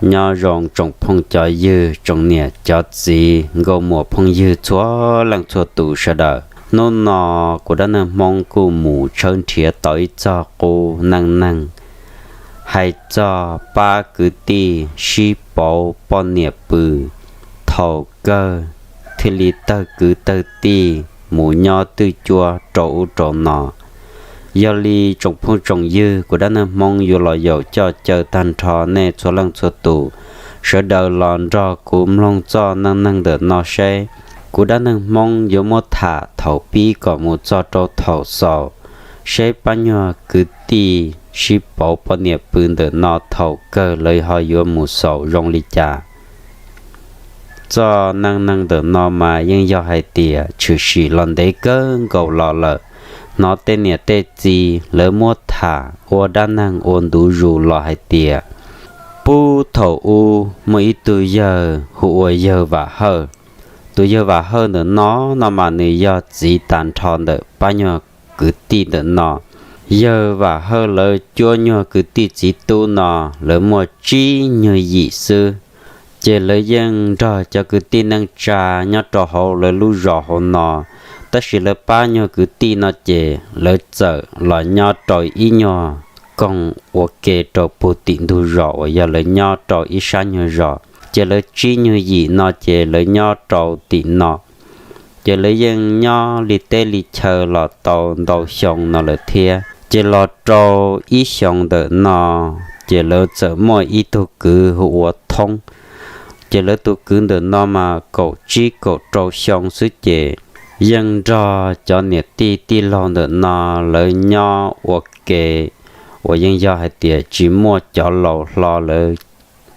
Nyob zoo tsoom phooj cov ywg, tsoom niam cov txiv, nkauj muam phooj ywg txhua leej txhua tus sawv daws. Hnub no kuv Dab Neeg Hmoob kuj mus tshawb nrhiav tau ib txog qub neej neeg hais txog pab kwv tij sib pauv poj niam pw thaum kawg thiaj li tawg kwv tawg tij mus nyob twj cuab rau ub rau no. Yog li tsoom phooj tsoom ywg, kuv Dab Neeg Hmoob yuav los yaum coj caw tag nrho nej txhua leej txhua tus sawv daws los nrog kuv mloog txoj neej neeg ntawm no seb kuv Dab Neeg Hmoob yuav muab tham thaum pib kom mus txog rau thaum xaus, seb pab nyuag kwv tij sib pauv poj niam pw ntawm no thaum kawg lawv ho yuav mus xaus zoo li cas. Txoj neej neeg ntawm no mas yeej yog hais tias tshwm sim los ntev kawg nkaus los lawm. Hnov tej niam tej txiv lawv muab tham ua dab neeg ua ntu zus los hais tias, puag thaum ub muaj ib tug yawg hu ua yawg Vam Hawj. Tus yawg Vam Hawj ntawm no, no mas nws yog txiv tas nrho ntawm pab nyuag kwv tij ntawm no. Yawg Vam Hawj lawv cuab nyuag kwv tij txiv tub no, lawv muaj tsib nyuag yim xwb. Ces lawv yeej nrog cov kwv tij neej tsa nyob rau hauv lawv lub zos hauv no, tab sis lawv pab nyuag kwv tij no ces lawv txawm los nyob rau ib nyuag koog ua ke rau puag tim ntug zos uas yog lawv nyob rau ib sab nyuag zos. Ces lawv tsib nyuag yim no ces lawv nyob rau tim no. Ces lawv yeej nyob li teb li chaw los tau ntau xyoo no lawm thiab. Ces los rau ib xyoo ntawm no, ces lawv txawm muaj ib tug kwv hu ua Thoob. Ces lawv tus kwv ntawm no mas kaum tsib kaum rau xyoo xwb ces yeej nrog cov niam tij tij laug ntawm no lawv nyob ua ke uas yeej yog hais tias tsis muaj cov laus hlo lawv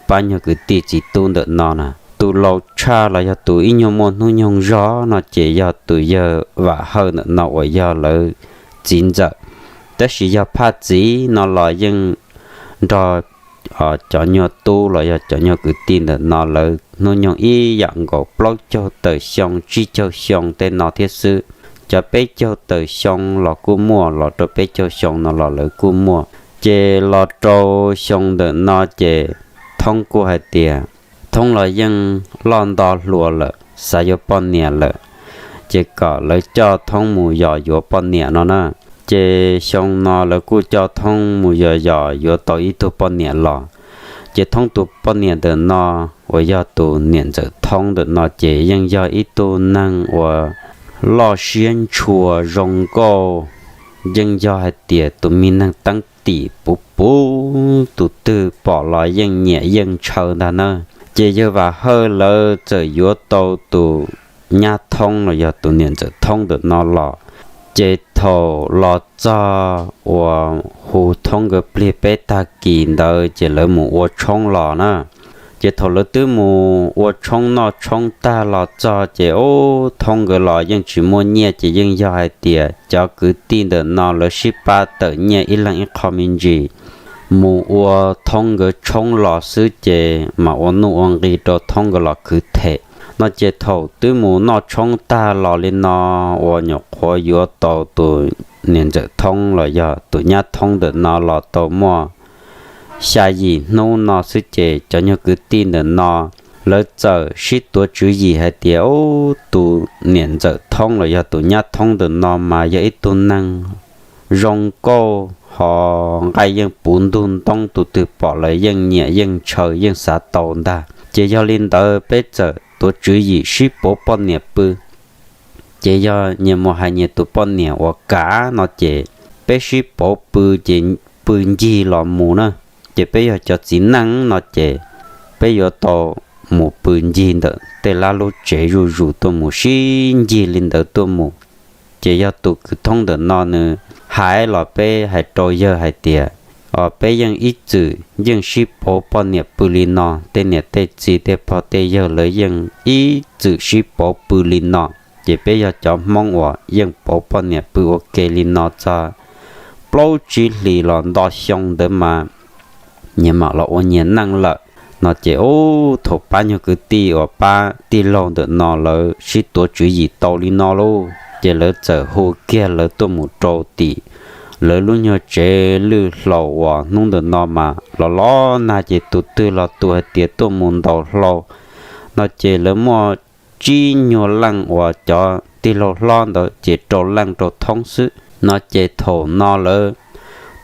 pab nyuag kwv tij txiv tub ntawm no na. Tus laus tshaj los yog tus ib nyuag muaj hnub nyoog zog no ces yog tus yawg Vam Hawj ntawm no uas yog lawv txiv ntxawm. Tab sis yog phaj txiv no los yeej nrog cov nyuag tub los yog cov nyuag kwv tij ntawm no lawv hnub nyoog ib yam nkaus, plaub caug tawm xyoo tsib caug xyoo tej no thiab xwb. Cov peb caug tawm xyoo los kuj muaj, los rau peb caug xyoo no los lawv kuj muaj. Ces los rau xyoo ntawm no ces Thoob kuj hais tias, Thoob los yeej loj nto hluas lawm, xav yuav poj niam lawm, ces kom lawv coj Thoob mus yos yuav poj niam no na. Ces xyoo no lawv kuj coj Thoob mus yos yos yuav tau ib tug poj niam los. Ces Thoob tus poj niam ntawm no uas yog tus niam ntxawm Thoob ntawm no ces yeej yog ib tug neeg uas loj siab ntshua zoo nkauj, yeej yog hais tias tus me neeg teeb tim puv puv, tus twg pom los yeej nyiam yeej ntshaw ntag na. Ces yawg Vam Hawj lawv txawm yuav tau tus nyab Thoob los yog tus niam ntxawm Thoob ntawm no los. Ces thaum los txog uas hu Thoob nkawd pliag peb tag kis ntawd ces lawv mus ua tshoob los na. Ces thaum lawv twb mus ua tshoob noj tshoob tag los txog ces ub, Thoob nkawd los yeej tsis muaj nyiaj, ces yeej yog hais tias cov kwv tij ntawm no lawv sib pab tawm nyiaj ib leeg ib qho me ntsis mus ua Thoob nkawd tshoob los xwb ces mam ua nuj ua nqi rau Thoob nkawd los khwv them no. Ces thaum twb mus noj tshoob tag los li no uas nyuam qhuav yuav tau tus niam ntxawm Thoob los yog tus nyab Thoob ntawm no los tau muaj xya yim hnub no xwb ces cov nyuag kwv tij ntawm no lawv txawm sib tuav tswv yim hais tias, ub, tus niam ntxawm Thoob los yog tus nyab Thoob ntawm no mas yog ib tug neeg zoo nkauj ho nqaij yeej puv ntug ntoob, tus twg pom los yeej nyiam yeej ntshaw yeej xav tau ntag. Ces yog li ntawd peb txawm tuav tswv yim sib pauv poj niam pw. Ces yog nyias mus hais nyias tus poj niam uas kam no ces peb sib pauv pw ces pw ncig los mus na. Ces peb yog cov txiv neej no ces peb yuav tau mus pw ncig ntawm tej lab lub tsev zuj zus tuaj mus sib ncig li ntawd tuaj mus. Ces yog tus kwv Thoob ntawm no nws hais los peb hais rau yawg hais tias, o, peb yeej ib txwm yeej sib pauv poj niam pw li no, tej niam tej txiv tej pog tej yawg lawv yeej ib txwm sib pauv pw li no. Ces peb yog cov Hmoob uas yeej pauv poj niam pw ua ke li no txog plaub tsib hlis los nto xyoo ntawd mas nyias mam los ua nyias neej lawm no. Ces ub, thaum pab nyuag kwv tij uas pab tij laug ntawm no lawv sib tuav tswv yim tau li no lauj, ces lawv txawm hu kiag lawv tuaj mus rau tim lawv lub nyuag tsev lwj hlau uas hnub ntawm no mas los los nag ces tus twg los tus hais tias tuaj mus ntaus hlau no ces lawv muaj tsib nyuag leej uas cov tij laug hlob ntawd ces rau leej rau thoob xwb no ces thaum no lawv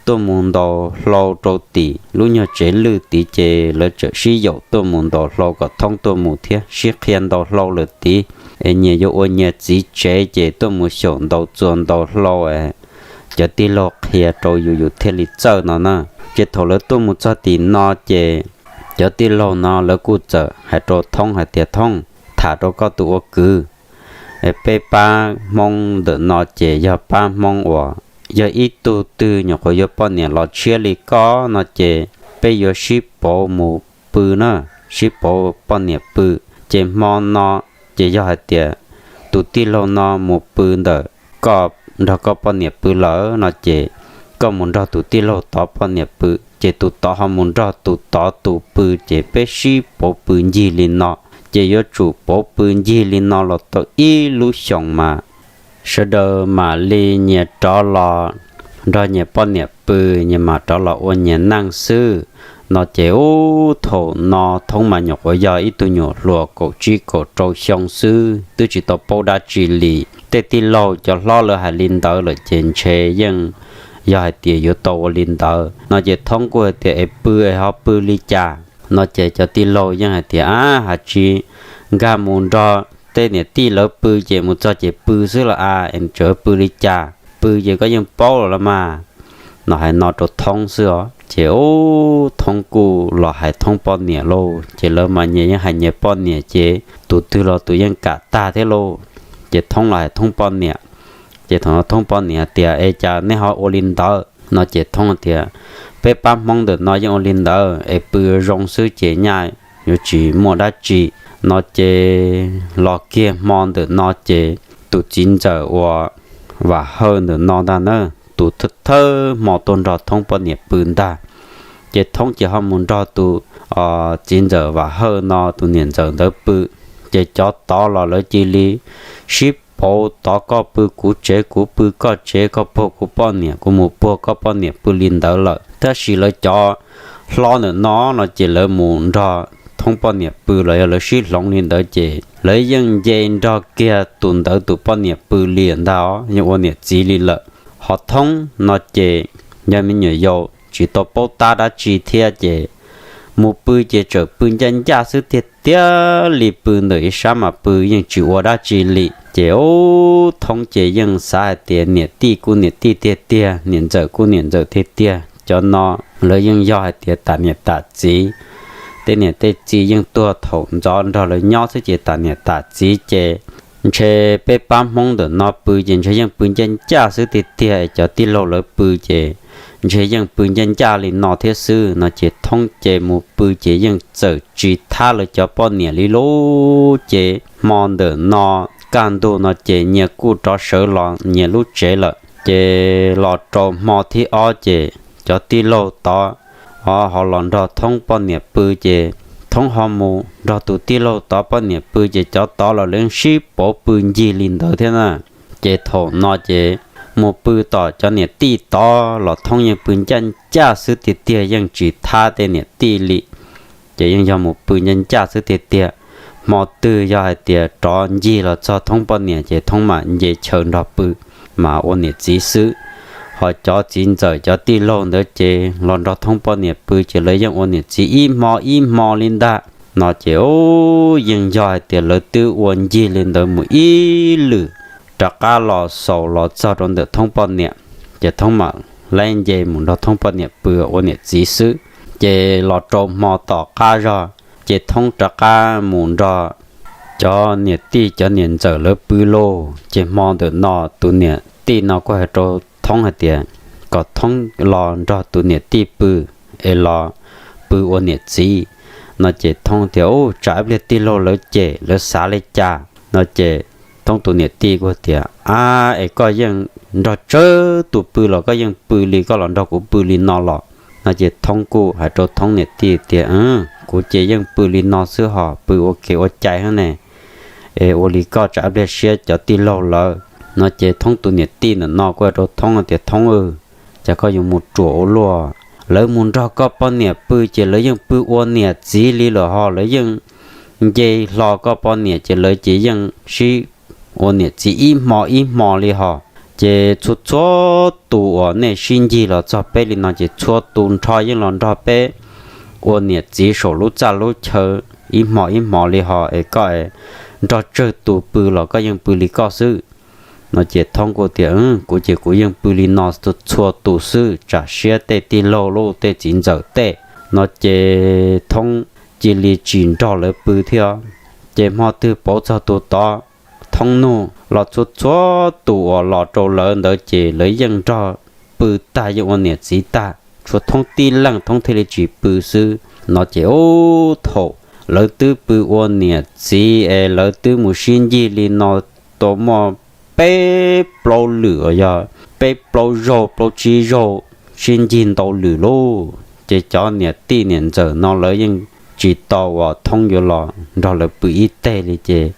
tuaj mus ntaus hlau rau tim lub nyuag tsev lwj tid ces lawv txawm sib yaum tuaj mus ntaus hlau kom thoob tuaj mus thiab sib qhia ntaus hlau lawm tid es nyias yuav ua nyias txiv tsev ces tuaj mus xyaum ntaus txuas ntaus hlau es cov tij laug qhia rau yus yus thiaj li txawj no na. Ces thaum lawv tuaj mus txog tim no ces cov tij laug no lawv kuj txawm hais rau thoob hais tias thoob, tham rau koj tus ua kwv, peb pab hmoob ntawm no ces yog pab hmoob uas yog ib tug twg nyuam qhuav yuav poj niam los tshiab li koj no ces peb yuav sib pauv mus pw na, sib pauv poj niam pw. Ces hmo no ces yog hais tias tus tij laug no mus pw ntawm koj nrog koj poj niam pw lawm no ces koj mus nrog tus tij laug tod poj niam pw ces tus tod ho mus nrog tus tod tus pw ces peb sib pauv pw ncig li no. Ces yuav tsum pauv pw ncig li no los tau ib lub xyoos mas sawv daws mam li nyias rov los nrog nyias poj niam pw, nyias mam rov los ua nyias neej xwb no ces ub thaum no thoob mas nyuam qhuav yog ib tug nyuam hluas kaum tsib kaum rau xyoo xwb twb tsis tau paub dab tsi li. Tej tij laug cov hlob lawv hais li ntawd lawm ces ntshe yeej yog hais tias yuav tau ua li ntawd no ces thoob kuj hais tias es pw es ho pw li cas no ces cov tij laug yeej hais tias ab has tsis nkag mus nrog tej niam tij lawv pw ces mus txog ces pw xwb los a, es tseem pw li cas, pw ces koj yeej paub los los mas no hais no rau thoob xwb os. Ces ub thoob kuj los hais thoob poj niam lauj, ces lawv mas nyias yeej hais nyias poj niam ces tus twg los tus yeej kam tag thiab lauj. Ces thoob los hais thoob poj niam, ces thaum no thoob poj niam tias es cas nej ho ua li ntawd no ces thoob tias peb pab hmoob ntawm no yeej ua li ntawd es pw zoo xwb ces nyaj yuav tsis muaj dab tsi no ces los kiag hmo ntawm no ces tus txiv ntxawm uas Vam Hawj ntawm no ntag na, tus thawj thawj hmo tuaj nrog thoob poj niam pw ntag. Ces thoob ces ho mus nrog tus txiv ntxawm Vam Hawj no tus niam ntxawm ntawd pw. Ces cov tod los lawv cia li sib pauv, tod koj pw kuv tsev, kuv pw koj tsev, koj puag kuv poj niam, kuv mus puag koj poj niam pw li ntawd lawm. Tab sis lawv cov hlob ntawm no no ces lawv mus nrog thoob poj niam pw los yog lawv sib hloov li ntawd ces lawv yeej nce nrog kiag tus ntawd tus poj niam pw li ntag os, yeej ua niam txiv li lawm. Ho thoob no ces yog me nyuam yaus tsis tau paub tab dab tsi thiab ces mus pw ces txawm pw ncaj ncaj xwb tiag tiag li, pw ntawm ib sab mas pw yeej tsis ua dab tsi li. Ces ub thoob ces yeej xav hais tias niam tij kuj niam tij tiag tiag, niam ntxawm kuj niam ntxawm tiag tiag, cov no lawv yeej yog hais tias tas niam tas txiv. Tej niam tej txiv yeej tuag thaum ntxov nrog lawv nyob xwb ces tas niam tas txiv ces ntshe peb pab hmoob ntawm no pw ces ntshe yeej pw ncaj ncaj xwb tiag tiag, cov tij laug lawv pw ces ntshe yeej pw ncaj ncaj li no thiab xwb no ces thoob ces mus pw ces yeej txawm tsis thab lawv cov poj niam li lub. Ces hmo ntawm no kaj ntug no ces nyias kuj rov sawv los nyias lub tsev lawm. Ces los rau hmo thib ob ces cov tij laug tod ho los nrog thoob poj niam pw ces thoob ho mus nrog tus tij laug tod poj niam pw ces cov tod los lawv sib pauv pw ncig li ntawd thiab na. Ces thaum no ces mus pw tom cov niam tij tod los thoob yeej pw ncaj ncaj xwb tiag tiag, yeej tsis thab tej niam tij li. Ces yeej yog mus pw ncaj ncaj xwb tiag tiag. Hmo twg yog hais tias rov ncig los txog thoob poj niam ces thoob mam nce chaw nrog pw, mas ua niam txiv xwb. Ho cov txiv ntxawm cov tij laug ntawd ces los nrog thoob poj niam pw ces lawv yeej ua niam txiv ib hmo ib hmo li ntag. No ces yeej yog hais tias lawv twb ua ncig li ntawd mus ib lwm, rov qab los xaus los txog rau ntawm thoob poj niam, ces thoob mam laib nce mus nrog thoob poj niam pw ua niam txiv xwb. Ces los rau hmo tom qab zog ces thoob rov qab mus nrog cov niam tij cov niam ntxawm lawv pw lauj. Ces hmo ntawm no tus niam tij no kuj hais rau thoob hais tias kom thoob los nrog tus niam tij pw es los pw ua niam txiv. No ces thoob tias u tsam ib pliag tij laug lawv cem lawv xav li cas no ces thoob tus niam tij kuj tias a, es koj yeej nrog tsawg tus pw los koj yeej pw li, koj los nrog kuv pw li no los? No ces thoob kuj hais rau thoob niam tij tias kuv ces yeej pw li no xwb hos, pw ua kev ua cai xwb ne, es ua li koj tsam ib pliag siab cov tij laug lawv. No ces thoob tus niam tij ntawm no kuj hais rau thoob tias thoob aw, cas koj yuav mus ruam ua luaj? Lawv mus nrog koj poj niam pw ces lawv yeej pw ua niam txiv li lawm hos, lawv yeej nce hlo koj poj niam ces lawv ces yeej sib ua niam txiv ib hmo ib hmo li hos. Ces txhua txhua tus uas nej sib ncig los txog peb li no ces txhua tus nrho yeej los nrog peb ua niam txiv saum lub txaj lub chaw ib hmo ib hmo li hos, es koj nrog tsawg tus pw los koj yeej pw li koj xwb. No ces Thoob kuj tias, Kuv ces kuv yeej pw li no txhua tus xwb, tsam siab tej tij laug lub tej txiv ntxawm tej. No ces Thoob cia li tsis nrog lawv pw thiab. Ces hmo twg pauv txog tus tod, Thoob nug los txhua txhua tus uas los rau lawv ntawd ces lawv yeej nrog pw tag, yeej ua niam txiv tag, tshuav Thoob tib leeg Thoob thiaj li tsis pw xwb. No ces ub, thaum lawv twb pw ua niam txiv es lawv twb mus sib ncig li no tau muaj peb plaub lwm, yog peb plaub zaug plaub tsib zaug, sib ncig ntau lwm lauj, ces cov niam tij niam ntxawm no lawv yeej tsis tau uas Thoob yuav los nrog lawv pw ib teg li ces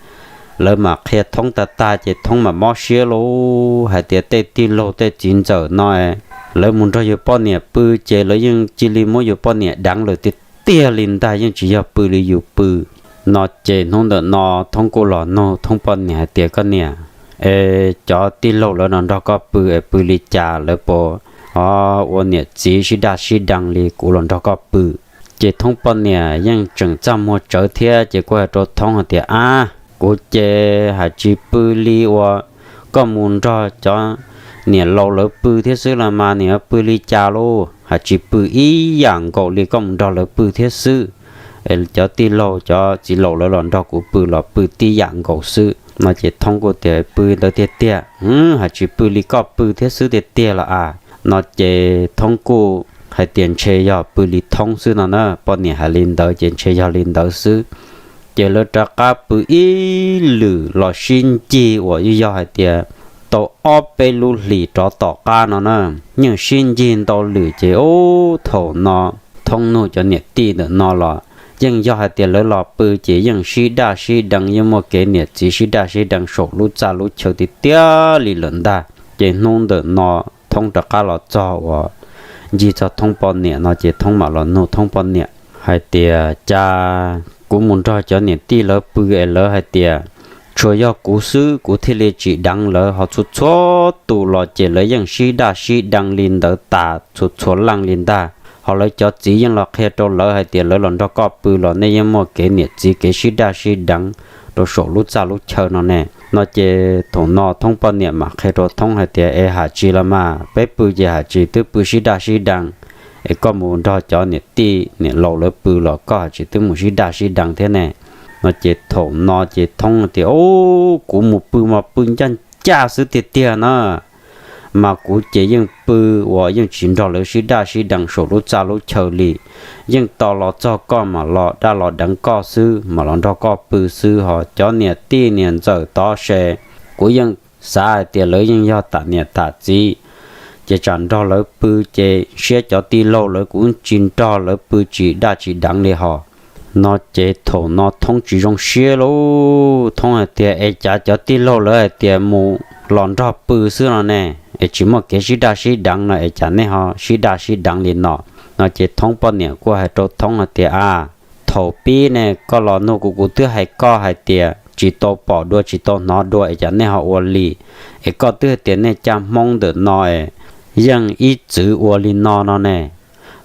lawv mam qhia Thoob tag tag ces Thoob mam mob siab lauj, hais tias tej tij laug tej txiv ntxawm no lawv mus nrog yus poj niam pw ces lawv yeej cia li muab yus poj niam deev lawm tiag tiag li ntag, yeej tsis yog pw li yus pw. No ces hnub ntawm no Thoob kuj los nug Thoob poj niam hais tias, Koj niam, es cov tij laug lawv los nrog koj pw es pw li cas, lawv puas ua niam txiv sib daj sib deev li kuv los nrog koj pw? Ces Thoob poj niam yeej tseem txaj muag tsawv thiab ces kuj hais rau Thoob hais tias, Ab, kuv ces hais tsis pw li uas koj mus nrog cov niam laus lawv pw thiab xwb los mas, niam pw li cas lauj, hais tsis pw ib yam nkaus li koj mus nrog lawv pw thiab xwb. Cov tij laug cov txiv laus lawv los nrog kuv pw los pw tib yam nkaus xwb. No ces Thoob kuj tias, Pw ntawd tiag tiag, hais tsis pw li koj pw thiab xwb tiag tiag los as. No ces Thoob kuj hais tias ntshe yog pw li Thoob xwb no na, poj niam hais li ntawd ces ntshe yog li ntawd xwb. Ces lawv rov qab pw ib lwm los sib ncig uas yog hais tias tau ob peb lub hlis rov tom qab no na, yeej sib ncig ntau lwm ces ub, thaum no Thoob nug cov niam tij ntawm no los yeej yog hais tias lawv los pw ces yeej sib daj sib deev, yeej muaj kev niam txiv sib daj sib deev saum lub txaj lub chaw tiag tiag li lawm ntag. Ces hnub ntawm no Thoob rov qab los txog uas ncig txog Thoob poj niam no ces Thoob mam los nug Thoob poj niam hais tias, Cas kuv mus nrog cov niam tij lawv pw es lawv hais tias tsuas yog kuv xwb kuv thiaj li tsis deev lawv, ho txhua txhua tus los ces lawv yeej sib daj sib deev li ntawd tas txhua txhua leej li ntag. Ho lawv cov txiv yeej los qhia rau lawv hais tias lawv los nrog koj pw los nej yeej muaj kev niam txiv kev sib daj sib deev rau saum lub txaj lub chaw no ne. No ces thaum no Thoob poj niam mam qhia rau Thoob hais tias, Es hais tsis los mas, peb pw ces hais tsis twb pw sib daj sib deev, es koj mus nrog cov niam tij niam laus lawv pw los koj hais tsis twb mus sib daj sib deev thiab ne. No ces thaum no ces Thoob tias, Ub, kuv mus pw mas pw ncaj ncaj xwb tiag tiag na, mas kuv ces yeej pw uas yeej tsis nrog lawv sib daj sib deev saum lub txaj lub chaw li. Yeej tau los txog koj mam los daj los deev koj xwb, mam los nrog koj pw xwb, ho cov niam tij niam ntxawm tod se kuv yeej xav hais tias lawv yeej yog tam niam tam txiv, ces tsam nrog lawv pw ces siab cov tij laug lawv kuv tsis nrog lawv pw tsis daj tsis deev li hos. No ces thaum no Thoob tsis zoo siab lauj, Thoob hais tias, Es cas cov tij laug lawv hais tias mus los nrog pw xwb no ne, es tsis muaj kev sib daj sib deev no es cas nej ho sib daj sib deev li no? No ces Thoob poj niam kuj hais rau Thoob hais tias, A, thaum pib ne koj los nug kuv, kuv twb hais koj hais tias tsis tau pom dua tsis tau hnov dua es cas nej ho ua li, es koj twb hais tias nej caj Hmoob ntawm no yeej ib txwv ua li no no ne.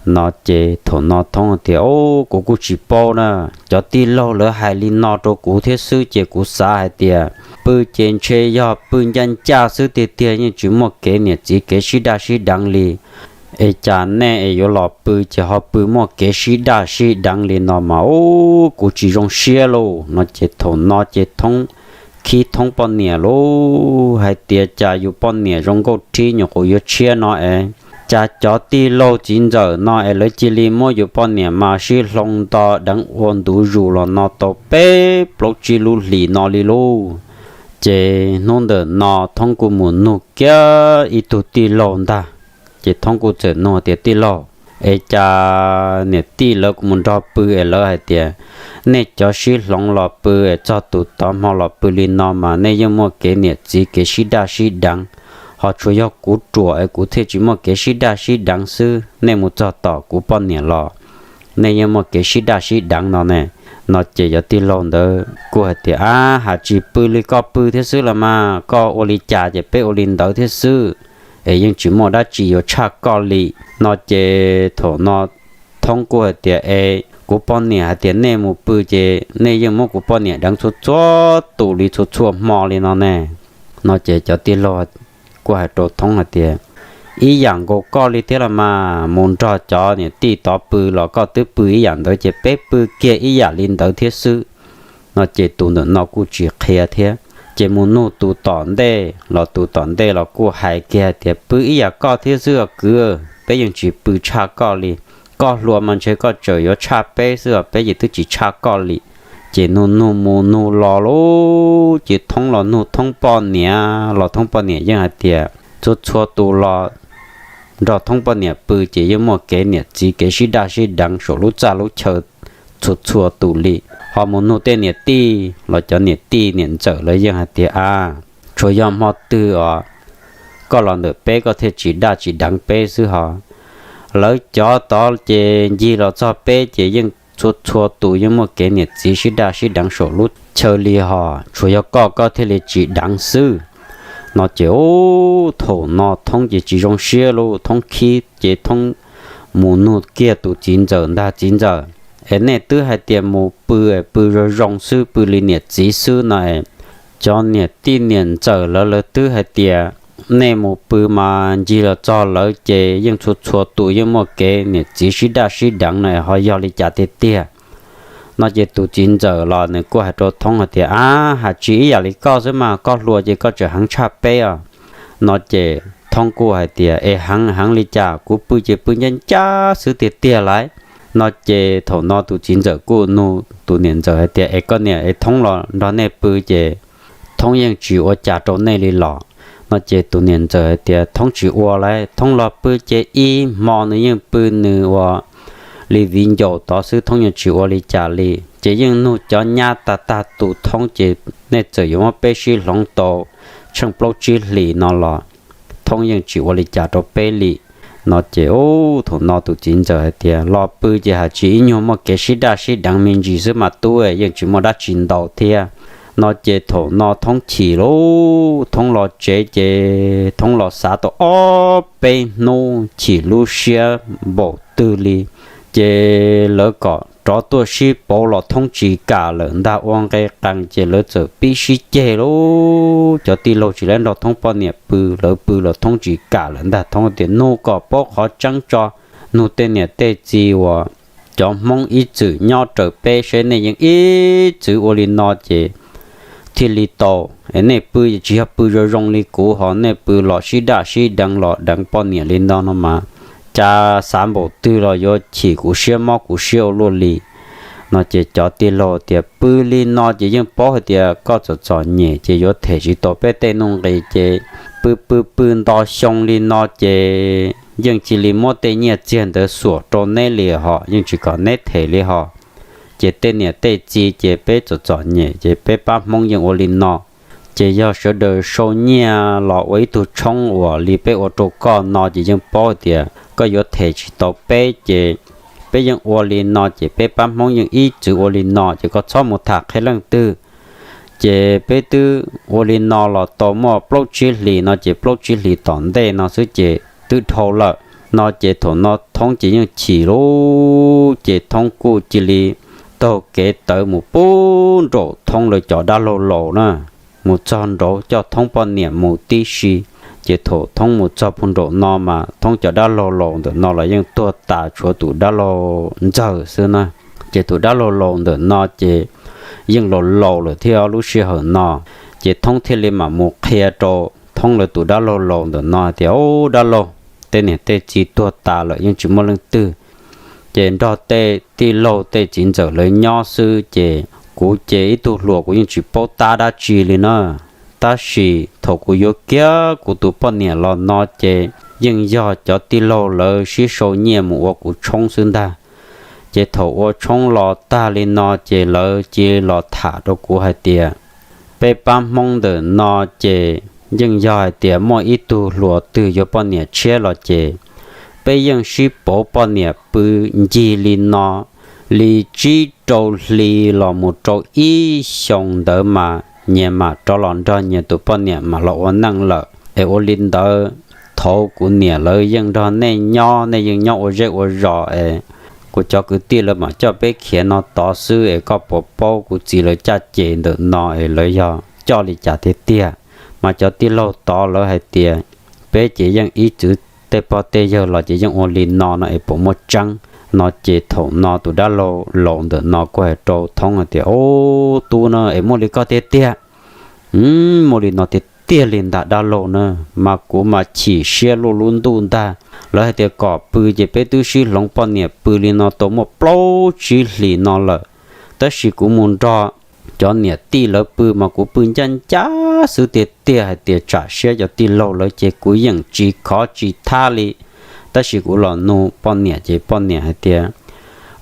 No ces thaum no Thoob tias, Ub, kuv kuj tsis paub na, cov tij laug lawv hais li no rau kuv thiab xwb ces kuv xav hais tias pw ces ntshe yog pw ncaj ncaj xwb tiag tiag, yeej tsis muaj kev niam txiv kev sib daj sib deev li. Es cas nej es yuav los pw ces ho pw muaj kev sib daj sib deev li no mas, ub, kuv tsis zoo siab lauj. No ces thaum no ces Thoob khib Thoob poj niam lauj, hais tias, Cas yus poj niam zoo nkauj rhib nyuam qhuav yuav tshiab no es cas cov tij laug txiv ntxawm no es lawv cia li muab yus poj niam mas sib hloov nto deev ua ntu zus los no tau peb plaub tsib lub hlis no li lauj. Ces hnub ntawm no Thoob kuj mus nug kiag ib tug tij laug ntag. Ces Thoob kuj txawm nug tias, Tij laug, es cas niam tij lawv kuv mus nrog pw es lawv hais tias nej cov sib hloov los pw es txog tus tod hmo los pw li no mas nej yeej muaj kev niam txiv kev sib daj sib deev, ho tsuas yog kuv ruam es kuv thiaj tsis muaj kev sib daj sib deev xwb, nej mus txog tom kuv poj niam los nej yeej muaj kev sib daj sib deev no ne. No ces cov tij laug ntawd kuj hais tias, Ab, has tsis pw li koj pw thiab xwb los mas, koj ua li cas ces peb ua li ntawd thiab xwb, es yeej tsis muaj dab tsi yuav tshaj koj li. No ces thaum no Thoob kuj hais tias, Es kuv poj niam hais tias nej mus pw ces nej yeej muab kuv poj niam deev txhua txhua tus li txhua txhua hmo li no ne. No ces cov tij laug kuj hais rau Thoob hais tias, Ib yam nkaus koj li thiab los mas, mus nrog cov niam tij tod pw los koj twb pw ib yam ntawd ces peb pw kiag ib yam li ntawd thiab xwb. No ces tus ntawm no kuj tsis qhia thiab, ces mus nug tus tom ntej los tus tom ntej los kuj hais kiag hais tias, Pw ib yam koj thiab xwb os kwv, peb yeej tsis pw tshaj koj li. Koj hluas mas ntshe koj tseem yuav tshaj peb xwb os, peb ces twb tsis tshaj koj li. Ces nug nug mus nug los lauj, ces Thoob los nug Thoob poj niam los Thoob poj niam yeej hais tias txhua txhua tus los nrog Thoob poj niam pw ces yeej muaj kev niam txiv kev sib daj sib deev saum lub txaj lub chaw txhua txhua tus li. Ho mus nug tej niam tij los cov niam tij niam ntxawm lawv yeej hais tias, A, tsuas yog hmo twg os koj los ntawm peb koj thiaj tsis daj tsis deev peb xwb ho. Lawv cov tod ces ncig los txog peb ces yeej txhua txhua tus yeej muaj kev niam txiv sib daj sib deev saum lub chaw li ho, tsuas yog koj koj thiaj li tsis deev xwb. No ces ub, thaum no Thoob ces tsis zoo siab lauj, Thoob khib ces Thoob mus nug kiag tus txiv ntxawm ntag, Txiv ntxawm, es nej twb hais tias mus pw es pw zoo zoo xwb, pw li niam txiv xwb no es cov niam tij niam ntxawm lawv lawv twb hais tias nej mus pw mas ncig los txog lawv ces yeej txhua txhua tus yeej muaj kev niam txiv sib daj sib deev no ho yog li cas tiag tiag? No ces tus txiv ntxawm los nws kuj hais rau Thoob hais tias, Ab, has tsis ib yam li koj xwb mas, koj hluas ces koj tseem heev tshaj peb os. No ces Thoob kuj hais tias, Es heev heev li cas, kuv pw ces pw ncaj ncaj xwb tiag tiag lauj. No ces thaum no tus txiv ntxawm kuj nug tus niam ntxawm hais tias, Es koj niam, es Thoob los nrog nej pw ces Thoob yeej tsis ua cas rau nej li los? No ces tus niam ntxawm hais tias, Thoob tsis ua lauj, Thoob los pw ces ib hmo nws yeej pw nws ua li viv ncaus tod xwb, Thoob yeej tsis ua li cas li. Ces yeej nug cov nyab tag tag tus Thoob ces nej txawm yuav muab peb sib hloov tau tsheej plaub tsib hlis no los Thoob yeej tsis ua li cas rau peb li. No ces ub, thaum no tus txiv ntxawm hais tias, Los pw ces has tsis ib nyuag muaj kev sib daj sib deev me ntsis xwb mas tub, yeej tsis muaj dab tsi ntau thiab. No ces thaum no Thoob chim lauj, Thoob los tsev ces Thoob los xav tau ob peb hnub chim lub siab npaum twg li. Ces lawv kom rov tuaj sib pauv los Thoob tsis kam lawm ntag, ua nqe qees ces lawv txawm pib sib ceg lauj. Cov tij laug tsis lawv nrog Thoob poj niam pw, lawv pw los Thoob tsis kam lawm ntag. Thoob tias, Nug kom paub qhov tseeb tso, nug tej niam tej txiv uas cov Hmoob ib txwm nyob raws peb seb nej yeej ib txwm ua li no ces thiaj li tau. Es nej pw tsis yog pw zoo zoo li kuv ho, nej pw los sib daj sib deev los deev poj niam li no no mas cas xav npaum twg los yuav chim kuv siab mob kuv siab ua luaj li. No ces cov tij laug tias, Pw li no ces yeej paub hais tias koj txom txom nyem ces yuav them tsis tau peb tej nuj nqis ces pw pw pw nto xyoo li no ces yeej cia li muab tej nyiaj txiag ntawd xuas rau neb li ho, yeej tsis kom neb them li ho. Ces tej niam tej txiv ces peb txom txom nyem ces peb pab Hmoob yeej ua li no. Ces yog sawv daws sau nyiaj los ua ib tug tshoob uas li peb ua rau koj no ces yeej paub tias koj yuav them tsis tau peb ces peb yeej ua li no ces peb pab Hmoob yeej ib txwm ua li no ces koj txhob mus tham qhia leej twg. Ces peb twb ua li no los tau muaj plaub tsib hlis no ces plaub tsib hlis tom ntej no xwb ces twb dhau lawm. No ces thaum no Thoob ces yeej chim lauj, ces Thoob kuj cia li taug kev tawv mus pub nraum Thoob lawv cov dab laug laus na, mus txog nraud coj Thoob poj niam mus tib si. Ces thaum Thoob mus txog puag nraum no mas Thoob cov dab laug laus ntawm no los yeej tuag tas, tshuav tus dab laug ntxawg xwb na. Ces tus dab laug laus ntawm no ces yeej laus laus lawm thiab lub sij hawm no. Ces Thoob thiaj li mam mus qhia rau Thoob lawv tus dab laug laus ntawm no tias, Ub, dab laug, tej niam tej txiv tuag tas lawm yeej tsis muaj leej twg, ces nrog tej tij laug tej txiv ntxawm lawv nyob xwb ces kuv ces ib tug hluas kuv yeej tsis paub tab dab tsi li na. Tab sis thaum kuv yuav kiag kuv tus poj niam los no ces yeej yog cov tij laug lawv sib sau nyiaj mus ua kuv tshoob xwb ntag. Ces thaum ua tshoob los tag li no ces lawv cia los tham rau kuv hais tias, Peb pab Hmoob ntawm no ces Yeej yog hais tias muaj ib tug hluas twg yuav poj niam tshiab los ces peb yeej sib pauv poj niam pw ncig li no li tsib rau hli los mus rau ib xyoo ntawd mas nyias mam rov los nrog nyias tus poj niam mam los ua neej lawm. Es ua li ntawd, thaum kuv niam lawv yeej nrog nej nyob, nej yeej nyob ua zej ua zos es kuv cov kwv tij lawv mam coj peb khiav no tod xwb es koj puas paub kuv txiv lawv caj ces ntawm no es lawv yog coj li cas tiag tiag? Mas cov tij laug tod lawv hais tias peb ces yeej ib txwm tej pog tej yawg los ces yeej ua li no no es puas muaj tseeb? No ces thaum no tus dab laug laus ntawm no kuj hais rau Thoob hais tias, Ub, tub na, es muaj li koj tiag tiag? Muaj li no tiag tiag li ntag dab laug na. Mas kuv mas chim siab luaj lub ntuj ntag. Lawv hais tias kom pw ces peb twb sib hloov poj niam pw li no tau muaj plaub tsib hlis no lawm, tab sis kuv mus nrog cov niam tij lawv pw mas kuv pw ncaj ncaj xwb tiag tiag hais tias tsam siab cov tij laug lawv ces kuv yeej tsis khov tsis thab li. Tab sis kuv los nug poj niam ces poj niam hais tias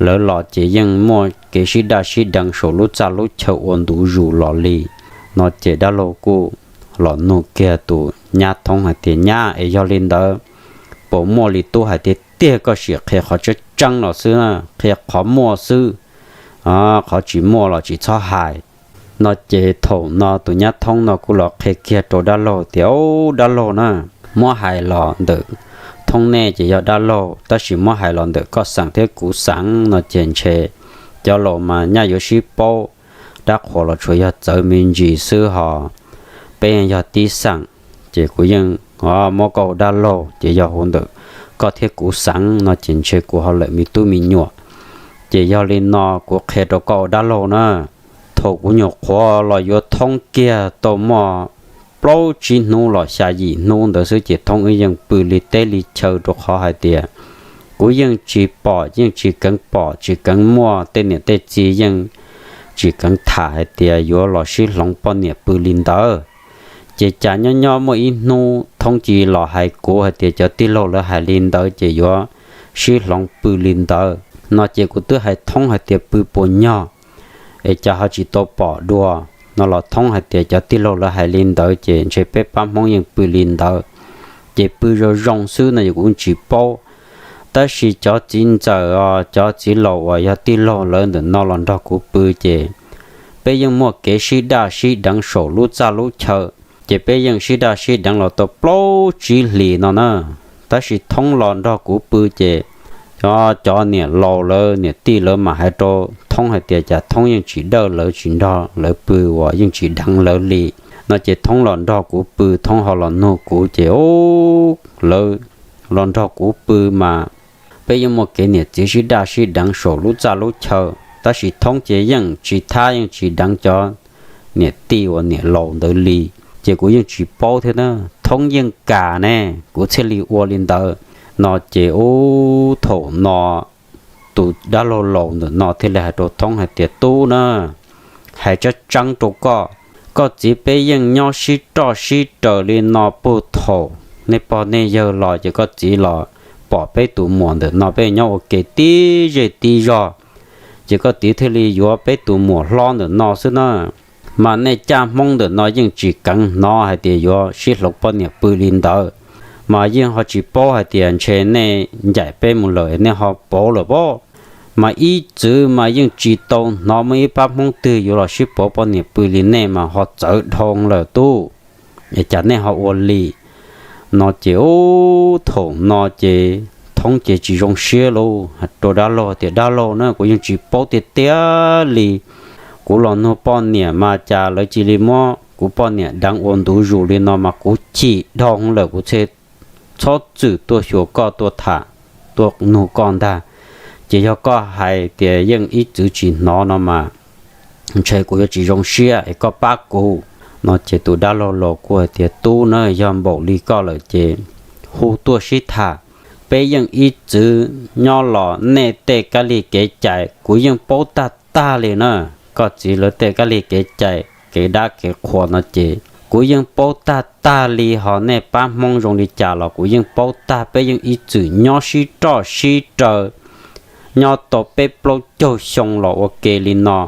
lawv los ces yeej muaj kev sib daj sib deev saum lub txaj lub chaw ua ntu zus los li. No ces dab laug kuj los nug kiag tus nyab Thoob hais tias, Nyab, es yog li ntawd puas muaj li tub hais tiag tiag? Koj sim qhia qhov tseeb tseeb los xwb, qhia qhov muaj xwb, qhov tsis muaj los tsis txhob hais. No ces thaum no tus nyab Thoob no kuj los qhia kiag rau dab laug tias, Ub, dab laug na, muab hais los ntawm Thoob nej ces yog dab laug, tab sis muab hais los ntawm koj xeem thiab kuv xeem no ces ntshe cov laus mas nyaj yuav sib paub, dab qhuas los tsuas yog txawv me ntsis xwb hos. Peb yog tib xeem, ces kuv yeej muab koj ua dab laug ces yog hu ntawm koj thiab kuv xeem no ces ntshe kuv ho lawm me tub me nyuam. Ces yog li no kuv qhia rau koj ua dab laug na, thaum kuv nyuam qhuav los yuav Thoob kiag tau muaj plaub tsib hnub los xya yim hnub ntawd xwb ces Thoob wb yeej pw li teb li chaw rau qhov hais tias kuv yeej tsis pom, yeej tsis keev pom tsis keev muaj, tej niam tej txiv yeej tsis keev tham hais tias yuav los sib hloov poj niam pw li ntawd. Ces cas nyob nyob muaj ib hnub Thoob cia li los hais kuv hais tias cov tij laug lawv hais li ntawd ces yuav sib hloov pw li ntawd no ces kuv twb hais Thoob hais tias pw puas nyog es cas ho tsis tau pom dua no los Thoob hais tias cov tij laug lawv hais li ntawd ces ntshe peb pab Hmoob yeej pw li ntawd, ces pw zoo zoo xwb no yog kuv tsis paub. Tab sis cov txiv ntxawm os, cov txiv laus uas yog tij laug lawv ntawm no los nrog kuv pw ces peb yeej muaj kev sib daj sib deev saum lub txaj lub chaw, ces peb yeej sib daj sib deev los tau plaub tsib hlis no na. Tab sis Thoob los nrog kuv pw ces cov niam laus lawv niam tij lawv mam hais rau Thoob hais tias cas Thoob yeej tsis dawj lawv tsis nrog lawv pw uas yeej tsis deev lawv li no ces Thoob los nrog kuv pw, Thoob ho los nug kuv ces lawv los nrog kuv pw mas peb yeej muaj kev niam txiv sib daj sib deev saum lub txaj lub chaw, tab sis Thoob ces yeej tsis thab yeej tsis deev cov niam tij uas niam laus ntawd li. Ces kuv yeej tsis paub thiab na, Thoob yeej kam ne, kuv thiaj li ua li ntawd no ces ub, thaum no tus dab laug laus ntawm no thiaj li hais rau Thoob hais tias, Tub na, hais tseeb tseeb rau koj, koj txiv peb yeej nyob sib roj sib raws li no puag thaum nej pog nej yawg los ces koj txiv los pom peb tus muam ntawm no peb nyob ua ke tib zej tib zog, ces koj txiv thiaj li yuav peb tus muam hlob ntawm no xwb na. Mas nej caj Hmoob ntawm no yeej tsis keev hnov hais tias yuav sib hloov poj niam pw li ntawd, mas yeej ho tsis paub hais tias ntshe nej ncaim peb mus lawm nej ho pauv lawm pob. Mas ib txwv mas yeej tsis tau hnov muaj ib pab Hmoob twg yuav los sib pauv poj niam pw li nej mas ho txawv dhau lawm tub, es cas nej ho ua li no ces ub, thaum no ces Thoob ces tsis zoo siab lauj, rau dab laug tias, Dab laug na, kuv yeej tsis paub tiag tiag li. Kuv los nug poj niam mas cas lawv cia li muab kuv poj niam deev ua ntu zus li no mas kuv chim dhau lawm, kuv thiaj txhob txwm tuaj xyuas koj tuaj tham tuaj nug koj ntag. Ces yog koj hais tias yeej ib txwv tsis hnov no mas ntshe kuv yuav tsis zoo siab es koj pab kuv no ces tus dab laug laus kuj hais tias, Tub na, yog npaum li koj lawm ces hu tuaj sib tham. Peb yeej ib txwv nyob los nej tej kab li kev cai kuv yeej paub tag tag li na. Koj txiv lawv tej kab li kev cai, kev dab kev qhua no ces kuv yeej paub tag tag li, ho nej pab Hmoob zoo li cas los kuv yeej paub tag. Peb yeej ib txwm nyob sib roj sib raws nyob tau peb plaub caug xyoo los ua ke li no,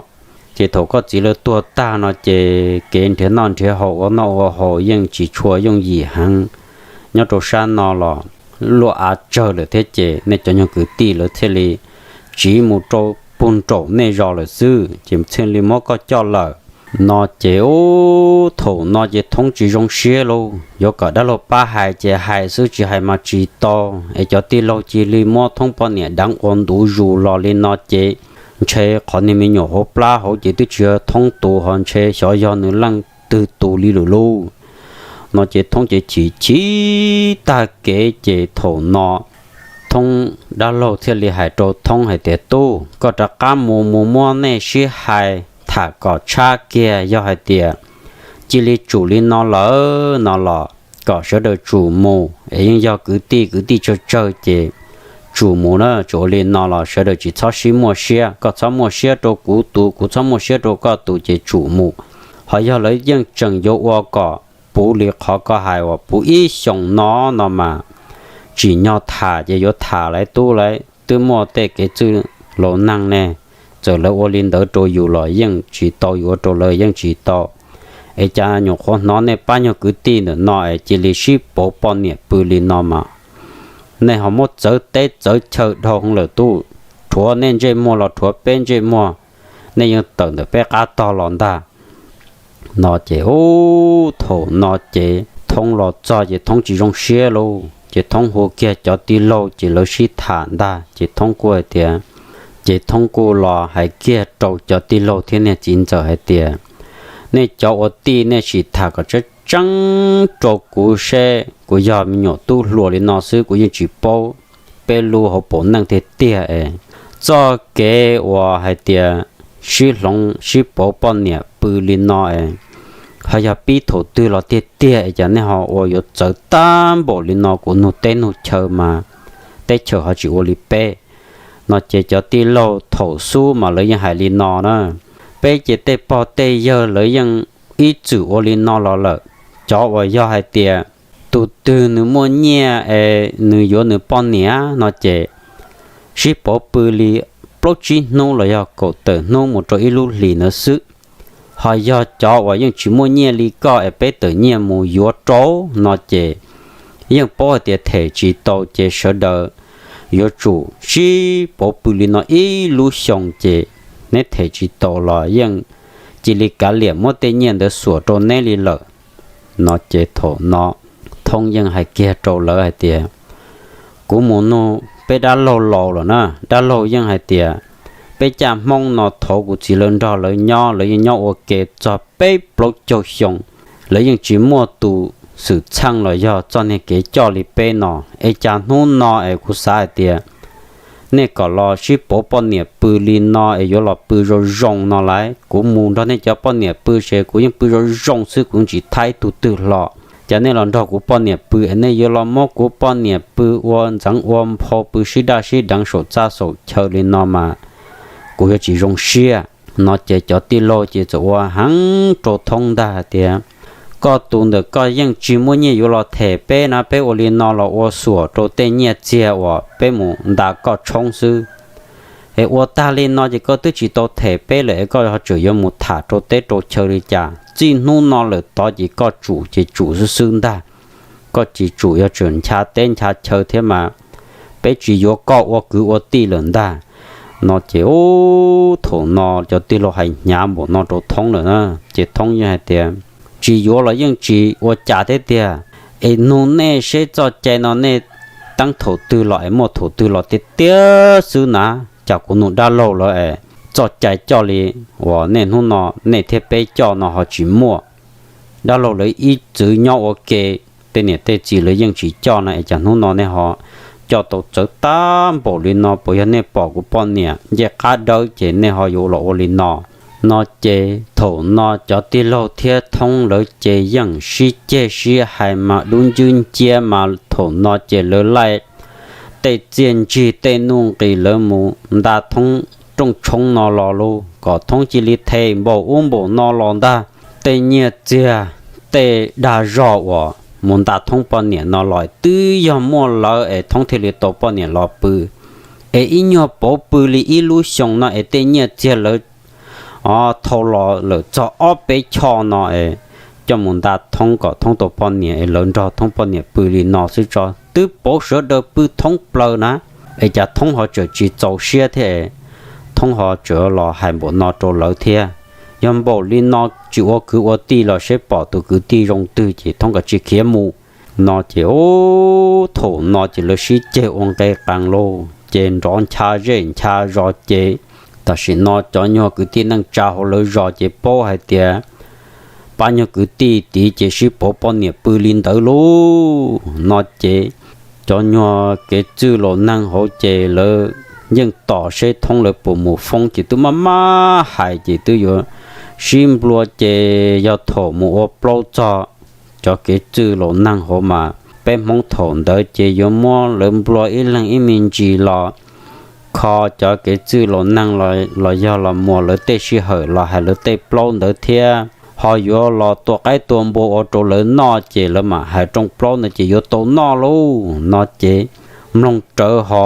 Ces thaum koj txiv lawv tuag tag no ces kev nrhiav noj nrhiav haus ua noj ua haus yeej tsis tshua yooj yim heev. Nyob rau sab no los luaj av tsawg lawm thiab ces nej cov nyuag kwv tij lawv thiaj li tsiv mus rau puag nraum nej zos lawm xwb ces thiaj li muab koj coj lawm. No ces ub thaum no ces Thoob tsis zoo siab lauj, yuav kom dab laug pab hais ces hais xwb tsis hais mas tsis tau. Es cov tij laug cia li muab Thoob poj niam deev ua ntu zus los li no ces ntshe qhov niag me nyuam hauv plab hauv ces twb tsis yog Thoob tus ho ntshe xyov yog nws leej twg tus li lawm lauj. No ces Thoob ces chim chim tag kev ces thaum no Thoob dab laug thiaj li hais rau Thoob hais tias, Tub, koj rov qab mus mus muab nej sib hais tham kom tshab kiag, yog hais tias cia li tsum li no lawm no los kom sawv daws tsum mus es yeej yog kwv tij kwv tij tsawg tsawg ces tsum mus na, tsum ua li no los sawv daws tsis txhob sib muaj siab, koj txhob muaj siab rau kuv tus, kuv txhob muaj siab rau koj tus ces tsum mus. Ho yog lawv yeej tseem yuav ua kom puv li qhov koj hais uas puv ib xyoos no no mas tsim nyog tham ces yuav tham lawv tub lawv twb muaj tej kev txwj laus neeg ne, txawm lawv ua li ntawd rau yus los yeej tsis tau, yuav ua rau lawv yeej tsis tau. Es cas nyuam qhuav hnov nej pab nyuag kwv tij ntawm no es cia li sib pauv poj niam pw li no mas nej ho muab txawv teb txawv chaw dhau lawm tub, rhuav nej ntsej muag los rhuav peb ntsej muag, nej yeej tawm ntawm peb qab tog los ntag. No ces ub thaum no ces Thoob los txog ces Thoob tsis zoo siab lauj, ces Thoob hu kiag cov tij laug ces lawv sib tham ntag ces Thoob kuj hais tias, ces Thoob kuj los hais kiag rau cov tij laug thiab niag txiv ntxawm hais tias, nej cov ua tij nej sim tham kom tseeb tseeb rau kuv seb, kuv yog me nyuam tub hluas li no xwb kuv yeej tsis paub peb lub hauv paus neej tiag tiag es txoj kev uas hais tias sib hloov sib pauv poj niam pw li no es ho yog pib thaum twg los tiag tiag es cas nej ho ua yuav txawv tag npaum li no, kuv nug teb nug chaw mas teb chaws ho tsis ua li peb. No ces cov tij laug thaum xub mas lawv yeej hais li no na, peb ces tej pog tej yawg lawv yeej ib txwm ua li no los lawm, cov uas yog hais tias tus twg nws muaj nyiaj es nws yuav nws poj niam no ces sib pauv pw li plaub tsib hnub los yog kaum tawm hnub mus rau ib lub hlis ntawd xwb. Ho yog cov uas yeej tsis muaj nyiaj li koj es peb tawm nyiaj mus yuav rau no ces yeej paub hais tias them tsis tau ces sawv daws yuav tsum sib pauv pw li no ib lub xyoo ces neb them tsis tau los yeej cia li kav liam muab tej nyiaj ntawd xuas rau neb li lawm. No ces thaum no Thoob yeej hais kiag rau lawv hais tias, kuv mus nug peb dab laug laus lawm na, dab laug yeej hais tias peb caj Hmoob no thaum kuv txiv lawv nrog lawv nyob lawv yeej nyob ua ke txog peb plaub caug xyoo, lawv yeej tsis muaj tus xwm txheej los yog txoj niag kev coj li peb no. Es cas hnub no es kuv xav hais tias nej kom los sib pauv poj niam pw li no es yuav los pw zoo zoo no lawm, kuv mus nrog nej cov poj niam pw ces kuv yeej pw zoo zoo xwb, kuv yeej tsis thab ib tug twg hlo. Cas nej los nrog kuv poj niam pw es nej yuav los muab kuv poj niam pw ua ntxeev ua nphau pw sib daj sib deev saum txaj saum chaw li no mas kuv yuav tsis zoo siab. No ces cov tij laug ces txawm ua heev rau Thoob ntag hais tias, koj tus ntawm koj yeej tsis muaj nyiaj yuav los them peb na, peb ua li no los ua xuam rau tej nyiaj txiag uas peb mus nta koj tshoob xwb. Es ua tag li no ces koj twb tsis tau them peb lawm es koj ho tseem yuav mus tham rau teb rau chaw li cas? Txij hnub no lawm tod ces koj tsum ces tsum xwb xwb ntag. Koj tsis tsum yuav tseem ncha teb ncha chaw thiab mas peb tsis yuav koj ua kwv ua tij lawm ntag. No ces ub thaum no cov tij laug hais hnyav npaum no rau Thoob lawm na, ces Thoob yeej hais tias, tsis yuav los yeej tsis ua cas thiab tiag. Es nug nej seb txoj cai no nej teeb thaum twg los es muaj thaum twg los tiag tiag xwb na? Cas kuv nug dab laug lawv es txoj cai coj li uas nej hnub no nej thiab peb coj no ho tsis muaj? Dab laug lawv ib txwm nyob ua ke, tej niam tej txiv lawv yeej tsis coj no es cas hnub no nej ho coj tau txawv tag npaum li no? Puas yog nej pom kuv poj niam ncej qab dawb ces nej ho yuav los ua li no? No ces thaum no cov tij laug thiab Thoob lawv ces yeej sib ceg sib hais mas dub ncwb nciab mas thaum no ces lawv laij tej txiaj ntsig tej nuj nqis lawv mus nta Thoob rooj tshoob no los lauj, kom Thoob cia li them npaum ub npaum no los ntag. Tej nyiaj txiag, tej dag zog uas mus nta Thoob poj niam no los twb yog muaj lawv es Thoob thiaj li tau poj niam los pw. Es ib nyuag pauv pw li ib lub xyoo no es tej nyiaj txiag lawv Thauj los lawm txog ob peb choj no es coj mus nta Thoob kom Thoob tau poj niam es lawv nrog Thoob poj niam pw li no xwb tso, twb pauv sawv daws pw thoob plaws na. Es cas Thoob ho tseem tsis txaus siab thiab, Thoob ho tseem los hais npaum no rau lawv thiab. Yog npaum li no tsis ua kwv ua tij los seb pom tus kwv tij zoo twg ces Thoob kav tsij khiav mus no ces, ub, thaum no ces lawv sib ceg ua nqe qees lauj, ces nrov ncha zej ncha zos ces tam sim no cov nyuag kwv tij neej tsa hauv lawv zos ces paub hais tias pab nyuag kwv tij tid ces sib pauv poj niam pw li ntawd lauj no ces cov nyuag kev txwj laus neeg hauv ces lawv yeej tos seb Thoob lawv puas mus foob ces twb maj maj hais ces twb yuav sib nplua ces yog thaum mus ua plaub txog cov kev txwj laus neeg hauv mas peb Hmoob thaum ntawd ces yuav muab lawv nplua ib leeg ib me ntsis los kho cov kev txwj laus neeg los yog los muas lawv tej sij hawm los hais lawv tej plaub ntawd thiab, ho yuav los tua qaib tua npua ua rau lawv noj ces lawv mam hais rooj plaub ntawd ces yuav tau noj lauj no ces mloog rawv ho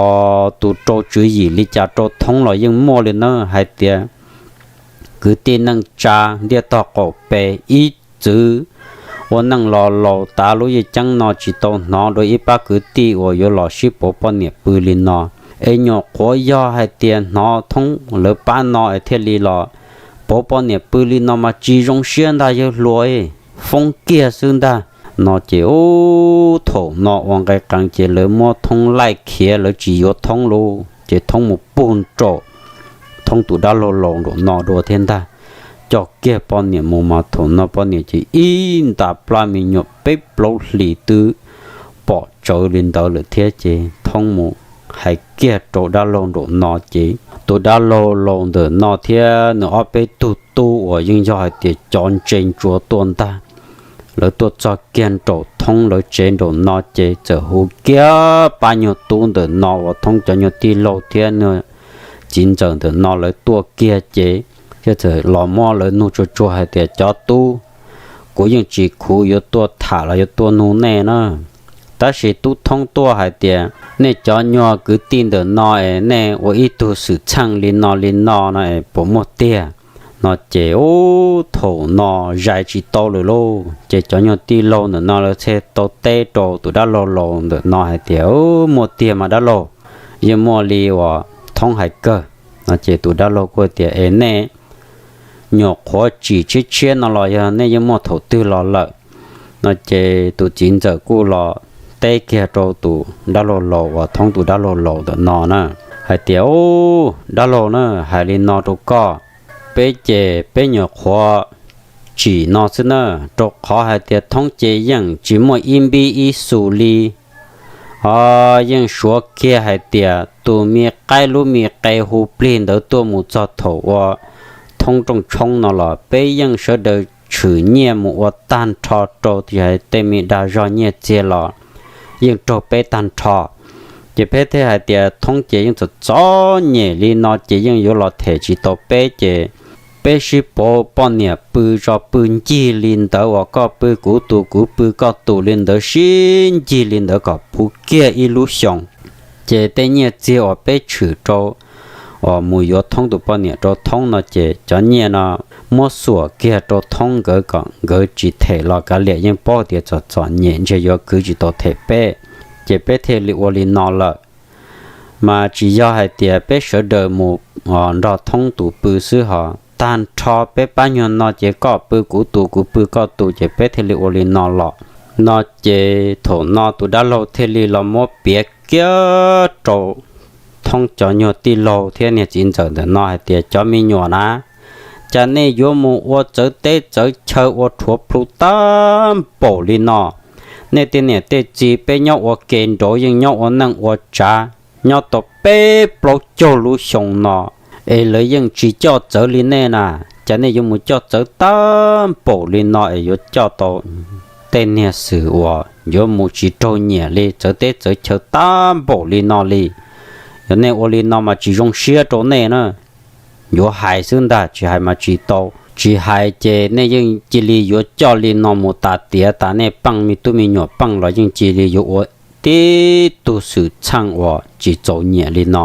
tus rau tswv yim li cas rau Thoob los yeej muaj li na hais tias kwv tij neej tsa ntiaj tog qaum pes ib txwv ua neej los laus tav lub yeej ceeb no tsis tau hnov dua ib pab kwv tij uas yuav los sib pauv poj niam pw li no. Es nyuam qhuav yog hais tias hnov Thoob lawv pab no es thiaj li los pauv poj niam pw li no mas tsis zoo siab ntag yawg hluas, foob kiag xwb ntag no ces ub thaum no ua nqe qees ces lawv muab Thoob laij khiav lawv tsis yuav Thoob lauj ces Thoob mus pug nraum Thoob tus dab laug laus nraum no dua thiab ntag. Coj kiag poj niam mus mas thaum no poj niam ces ib nta plab me nyuam peb plaub hlis twb pom tsawv li ntawd lawm thiab ces Thoob mus hais kiag rau dab laug nraum no ces tus dab laug laus ntawm no thiab nws ob peb tug tub uas yeej yog hais tias cov ntse ntsuav tuaj ntag, lawv tuaj txog kiag nraum Thoob lawv tsev nraum no ces txawm hu kiag pab nyuag tub ntawm no uas Thoob cov nyuag tij laug thiab nws txiv ntxawm ntawm no lawv tuaj kiag ces thiaj txawm los muab lawv nug tsuag tsuag hais tias cov tub, kuv yeej tsis khuv yuav tuaj tham los yuav tuaj nug nej na. Tab sis tub Thoob tuaj hais tias nej cov nyuag kwv tij ntawm no es nej ua ib tug xwm txheej li no li no no es puas muaj tiag no ces ub thaum no zais tsis tau lawm lauj ces cov nyuag tij laug ntawm no lawv thiaj tau teb rau tus dab laug laus ntawm no hais tias muaj tiag mas dab laug, yeej muaj li uas Thoob hais kawg no ces tus dab laug kuj tias es nej nyuam qhuav tsim tshiab tshiab no los yog nej yeej muaj thaum twg los lawm no ces tus txiv ntxawm kuj los teb kiag rau tus dab laug laus uas Thoob tus dab laug laus ntawm no na hais tias ub dab laug na, hais li no rau koj, peb ces peb nyuam qhuav tsim no xwb na, rau qhov hais tias Thoob ces yeej tsis muaj ib npib ib xus li. Ho yeej suav kiag hais tias tus me qaib lub me qe hu plig ntawd tuaj mus txog thaum ua Thoob rooj tshoob no los peb yeej sawv daws tshwm nyiaj mus ua tag nrho rau tej me dag zog nyiaj txiag los yeej raug peb tag nrho. Ces peb thiaj hais tias Thoob ces yeej txom txom nyem li no ces yeej yuav los them tsis tau peb ces peb sib pauv poj niam pw tso, pw ncig li ntawd uas koj pw kuv tus kuv pw koj tus li ntawd sib ncig li ntawd kom puv kiag ib lub xyoos. Ces tej nyiaj txiag uas peb tshwm rau uas mus yuav Thoob tus poj niam rau Thoob no ces cov nyiaj no muab xuam kiag rau Thoob nkawd kom nkawd tsis them los kav liam, yeej paub tias txom txom nyem ntshe yuav kwv tsis tau them peb. Ces peb thiaj li ua li no lawm. Mas tsis yog hais tias peb sawv daws mus nrog Thoob tus pw xwb, ho tag nrho peb pab nyuag no ces koj pw kuv tus kuv pw koj tus ces peb thiaj li ua li no los. No ces thaum no tus dab laug thiaj li los muab piav kiag rau Thoob cov nyuag tij laug thiab niag txiv ntxawm ntawm no hais tias cov me nyuam na, cas nej yuav mus ua txawv teb txawv chaw ua rhuav plhu tag npaum li no. Nej tej niam tej txiv peb nyob ua ke nraud yeej nyob ua neej ua tsav nyob tau peb plaub caug lub xyoo no es lawv yeej tsis coj txawv li nej na, cas nej yuav mus coj txawv tag npaum li no es yuav coj tau tej niag xwm uas yuav mus tsis raug nyiam li, txawv teb txawv chaw tag npaum li no li. Yog nej ua li no mas tsis zoo siab rau nej na. Yuav hais xwb ntag, tsis hais mas tsis tau. Tsis hais ces nej yeej cia li yuav coj li no mus tas tiav tas nej peej me tub me nyuam peej los yeej cia li yuav ua tib tug xwm txheej uas tsis txaus nyiam li no.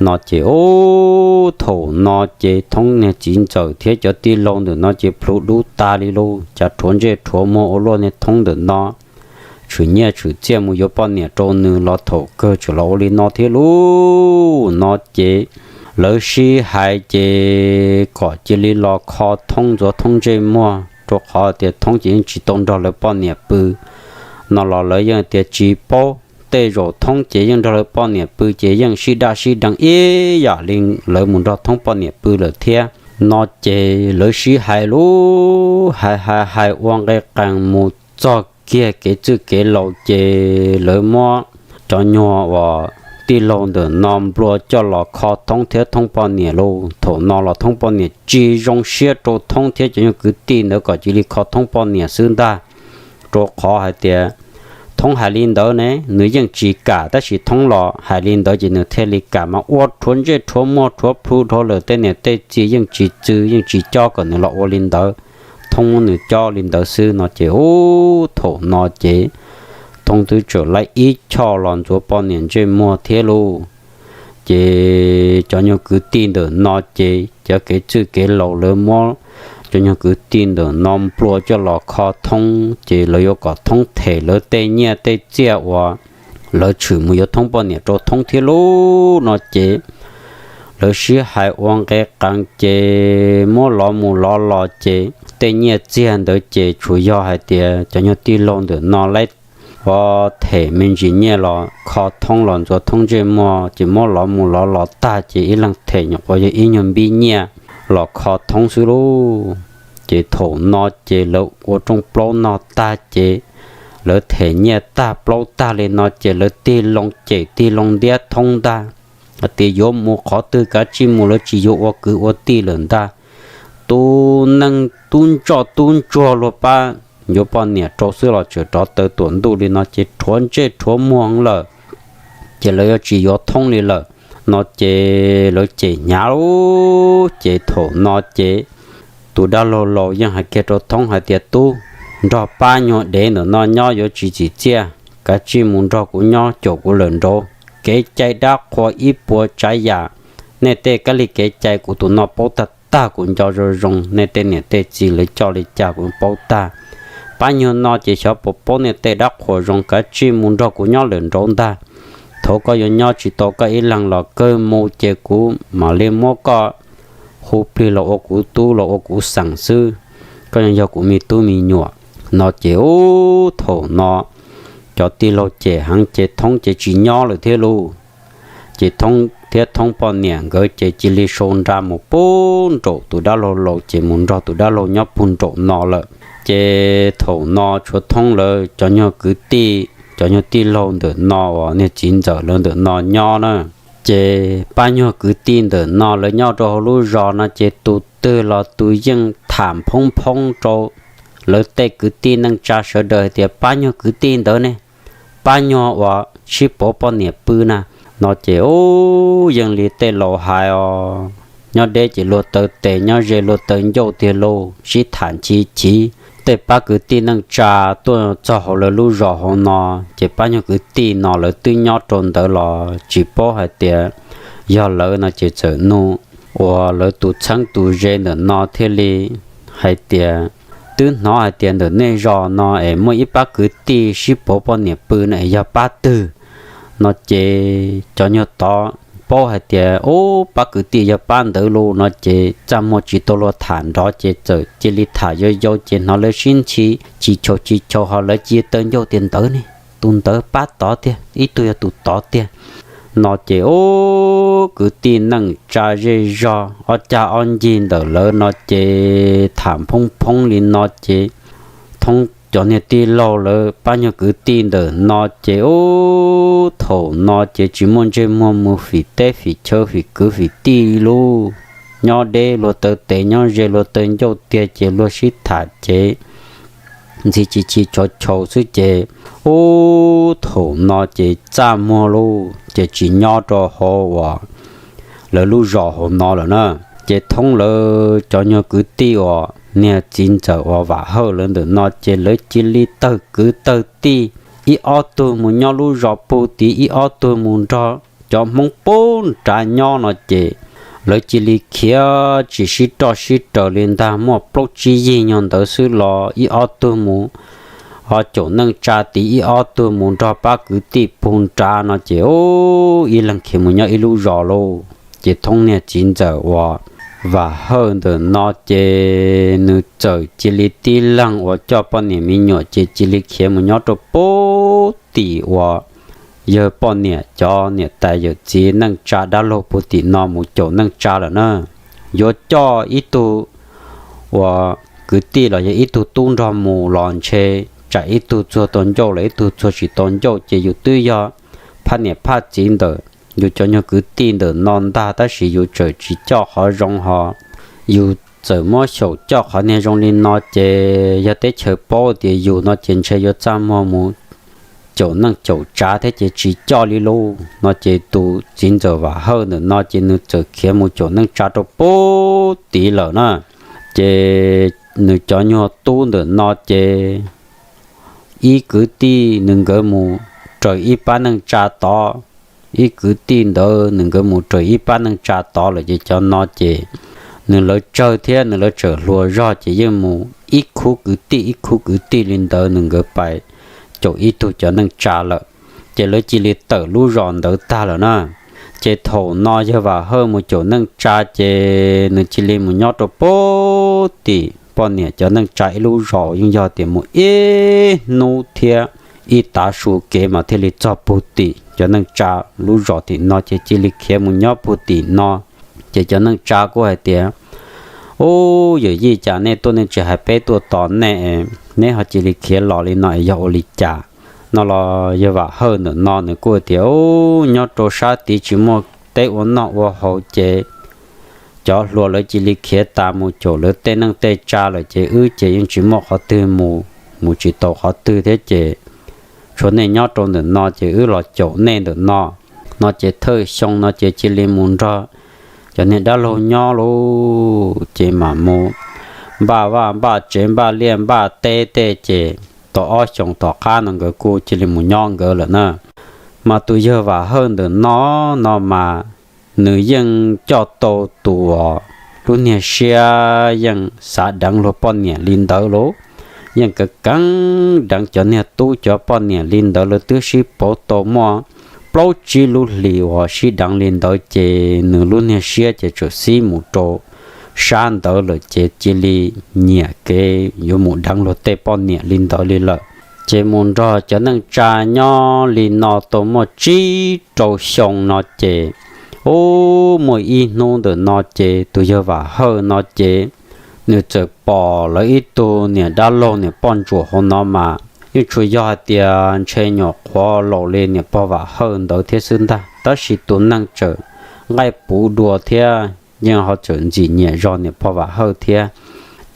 No ces ub, thaum no ces Thoob niag txiv ntxawm thiab cov tij laug ntawm no ces plhu dub tag li lauj, cas rhuav ntsej rhuav muag ua luaj niag Thoob ntawm no tshwm nyiaj tshwm txiaj mus yuav poj niam rau nws los thaum kawg tseem los ua li no thiab lauj. No ces lawv sib hais ces kom cia li los kho Thoob ntxuav Thoob ntsej muag, rau qhov tias Thoob ces yeej tsis tau nrog lawv poj niam pw no los lawv yeej tias tsis paub. Tej zaum Thoob ces yeej nrog lawv poj niam pw ces yeej sib daj sib deev ib yam li lawv mus nrog Thoob poj niam pw lawm thiab. No ces lawv sib hais lauj, hais hais hais ua nqe qees mus txog kiag kev txwj kev laus ces lawv muab cov nyuag uas tij laug ntawm no nplua coj los kho Thoob thiab Thoob poj niam lauj. Thaum no los Thoob poj niam tsis zoo siab rau Thoob thiab cov nyuag kwv tij ntawd kom cia li kho Thoob poj niam xwb ntag, rau qhov hais tias Thoob hais li ntawd ne nws yeej tsis kam, tab sis Thoob los hais li ntawd ces nws thiaj li kam mas ua rhuav ntsej rhuav muag rhuav plhu dhau lawm, tej niam tej txiv yeej tsis txwv yeej tsis cob kom nws los ua li ntawd, Thoob muab nws cob li ntawd xwb. No ces ub, thaum no ces Thoob twb tseem laib ib choj los ntxuav poj niam ntsej muag thiab lauj. Ces cov nyuag kwv tij ntawm no ces cov kev txwj kev laus lawv muab cov nyuag kwv tij ntawm no nplua coj los kho Thoob ces lawv yuav kom Thoob them lawv tej nyiaj tej txiaj uas lawv tshwm mus yuav Thoob poj niam rau Thoob thiab lauj. No ces lawv sib hais ua nqe qees ces muab lov mus lov los ces tej nyiaj txiag ntawd ces tsuas yog hais tias cov nyuag tij laug ntawm no laib ua them me ntsis nyiaj los kho Thoob los ntxuav Thoob ntsej muag ces muab lov mus lov los tag ces ib leeg them nyuam qhuav yog ib nyuag npib nyiaj los kho Thoob xwb lauj. Ces thaum no ces lawv ua rooj plaub no tag ces lawv them nyiaj tag plaub tag li no ces lawv tig loo cem tig loo ntiab Thoob ntag, hais tias yuav mus qhov twg kav tsij mus, lawv tsis yuav ua kwv ua tij lawm ntag. Tus neeg tub ntsoj tub ntsuag luag pab yuav poj niam rau xwb los tseem rov taw tuam ntuj li no ces rhuav ntsej rhuav muag lawm, ces lawv yuav tsis yuav Thoob li lawm. No ces lawv cem hnyav lauj. Ces thaum no ces tus dab laug laus yeej hais kiag rau Thoob hais tias, Tub, nrog pab nyuag dev ntawm no nyob yuav tsis txim txiaj, kav tsij mus nrog kuv nyob caum kuv lawm nraud. Kev cai dab qhuas ib puas tsav yam, nej tej kab li kev cai kuv tus no paub tag tag, kuv nco zoo zoo, nej tej niam tej txiv lawv coj li cas kuv paub tag. Pab nyuag no ces xyov puas paub nej tej dab qhuas zoo, kav tsij mus nrog kuv nyob lawm nraud ntag. Thaum koj yuav nyob tsis tau koj ib leeg los kawg mus ces kuv mam li muab koj hu plig los ua kuv tub los ua kuv xeem xwb, koj yeej yog kuv me tub me nyuam. No ces ub, thaum no cov tij laug cem heev ces Thoob ces tsis nyob lawm thiab lauj. Ces Thoob thiab Thoob poj niam nkawd ces cia li sau nra mus pug nraum tus dab laug laus ces mus nrog tus dab laug nyob pug nraum no lawm. Ces thaum no tshuav Thoob lawv cov nyuag kwv tij, cov nyuag tij laug ntawm no uas niag txiv ntxawm lawv ntawm no nyob na. Ces pab nyuag kwv tij ntawm no lawv nyob rau hauv lub zos no ces tus twg los tus yeej tham phoob phoob rau lawv tej kwv tij neej tsa sawv daws hais tias, Pab nyuag kwv tij ntawd ne, pab nyuag uas sib pauv poj niam pw na. No ces ub, yeej li tej laus hais os, nyob deb ces luag taw tes, nyob ze luag taw ncauj tiag lauj, sib tham chim chim. Tej pab kwv tij neej tsa tuaj txog hauv lawv lub zos hauv no ces pab nyuag kwv tij no lawv twb nyob rau ntawd los tsis paub hais tias yog lawv no ces txawm nug uas lawv tus txheeb tus ze ntawm no thiaj li hais tias, Twb hnov hais tias ntawm nej zos no es muaj ib pab kwv tij sib pauv poj niam pw no es yog pab twg? No ces cov nyuag tod paub hais tias, Ub, pab kwv tij yog pab ntawd lauj. No ces txaj muag tsis tau luag tham nrov ces txawm cia li tham yau yau ces hnov lawv sib ntxhi chis chaus chis chaus ho lawv cia taw ncauj tias, Ntawd ne, tus ntawd pab tod tiag, ib tug yog tus tod tiag. No ces ub, kwv tij neej tsa zej zog ob cag ob ncig ntawm lawv no ces tham phoob phoob li no ces Thoob cov niag tij laug lawv pab nyuag kwv tij ntawm no ces ub, thaum no ces tsis muaj ntsej muag mus fim teb fim chaw fim kwv fim tij lauj. Nyob deb luag taw tes, nyob ze luag taw ncauj tiag ces luag sib tham ces ntxhi chis chis chaus chaus xwb ces ub, thaum no ces txaj muag lauj ces tsis nyob rau hauv uas lawv lub zos hauv no lawm na. Ces Thoob lawv cov nyuag kwv tij uas niag txiv ntxawm uas Vam Hawj lawv ntawm no ces lawv cia li tawg kwv tawg tij, ib ob tug mus nyob lub zos pug tid, ib ob tug mus nrog cov Hmoob puag nrad nyob no ces lawv cia li khiav tsis sib roj sib raws li ntag, muaj plaub tsib yig nyuag ntawd xwb los ib ob tug mus, ho caum neej tsa tid ib ob tug mus nrog pab kwv tij puag nrad no ces ib leeg khiav mus nyob ib lub zos lauj. Ces thoob niag txiv ntxawm uas Vam Hawj ntawm no ces nws txawm cia li tib leeg uas coj poj niam me nyuam ces cia li khiav mus nyob rau puag tim uas yawg poj niam cov niam tais yawm txiv neej tsa dab laug puag tim no mus caum neej tsa lawm na. Yuav coj ib tug uas kwv tij los yog ib tug tub nrog mus los ntshe tsam ib tug txuag tau ncauj los ib tug txuag tsis tau ncauj ces yus twb yog phaj niam phaj txiv ntawm yus cov nyuag kwv tij ntawm no ntag, tab sis yus tseem tsis coj qhov zoo ho yus txawm muab xyaum coj qhov niag zoo li no ces yog teb chaws paub tias yus no ces ntshe yuav txaj muag mus caum neej caum tsa thiab ces tsis coj li lauj. No ces tus txiv ntxawm Vam Hawj ntawm no ces nws txawm khiav mus caum neej tsa rau puag tid lawm na. Ces nws cov nyuag tub ntawm no ces ib kwv tij nws nkawd mus raws ib pab neej tsa tod, ib kwv tij ntawd nws nkawd mus raws ib pab neej tsa tod lawm ces cov no ces nws lawv tsawg thiab nws lawv tseem hluas zog ces yeej mus ib khub kwv tij ib khub kwv tij li ntawd nws nkawd pais caum ib tug cov neej tsa lawm. Ces lawv cia li tawm lub zos ntawd tag lawm na. Ces thaum no yawg Vam Hawj mus caum neej tsa ces nws cia li mus nyob rau puag tim poj niam cov neej tsa ib lub zos, yeej yog tias mus ib hnub thiab ib tav su kev mas thiaj li txog puag tim cov neej tsa lub zos tim no ces cia li khiav mus nyob puag tim no. Ces cov neej tsa kuj hais tias, Ub, yawm yij, cas nej tuaj nej tsis hais peb tuaj tos nej, neb ho cia li khiav los li no es yog ua li cas? No los yawg Vam Hawj ntawm no nws kuj tias, Ub, nyob rau sab tid tsis muaj teb ua noj ua haus ces cov hluas lawv cia li khiav tas mus caum lawv tej neej tej tsa lawm ces wb ces yeej tsis muaj qhov twg mus, mus tsis tau qhov twg thiab ces tshuav nej nyob rau ntawm no ces wb los caum nej ntawm no. No ces thawj xyoo no ces cia li mus nrog cov niag dab laug nyob lauj, ces mam mus npaj vaj npaj tsev npaj liaj npaj teb tej ces tau ob xyoos tom qab no nkawd kuj cia li mus nyob nkawd lawm na. Mas tus yawg Vam Hawj ntawm no, no mas nws yeej coj tau tus uas lub niag siab yeej xav deev luag poj niam li ntawd lauj, yeej keev keev deev cov niag tub cov poj niam li ntawd, lawv twb sib pauv tau muaj plaub tsib lub hlis uas sib deev li ntawd ces nws lub niag siab ces txawm xib mus rau sab ntawd lawm ces cia li nyiam kev yuav mus deev luag tej poj niam li ntawd li lawm. Ces mus nrog cov neej tsa nyob li no tau muaj tsib rau xyoo no ces, ub, muaj ib hnub ntawm no ces tus yawg Vam Hawj no ces nws txawm pom lawv ib tug niam dab laug niam poj ntsuam hauv no mas yeej tsuas yog hais tias ntshe nyuam qhuav laus li niam pog Vam Hawj ntawd thiab xwb ntag, tab sis tus neeg txawm nqaij puv dua thiab yeej ho txawm ntxim nyiam zog niam pog Vam Hawj thiab.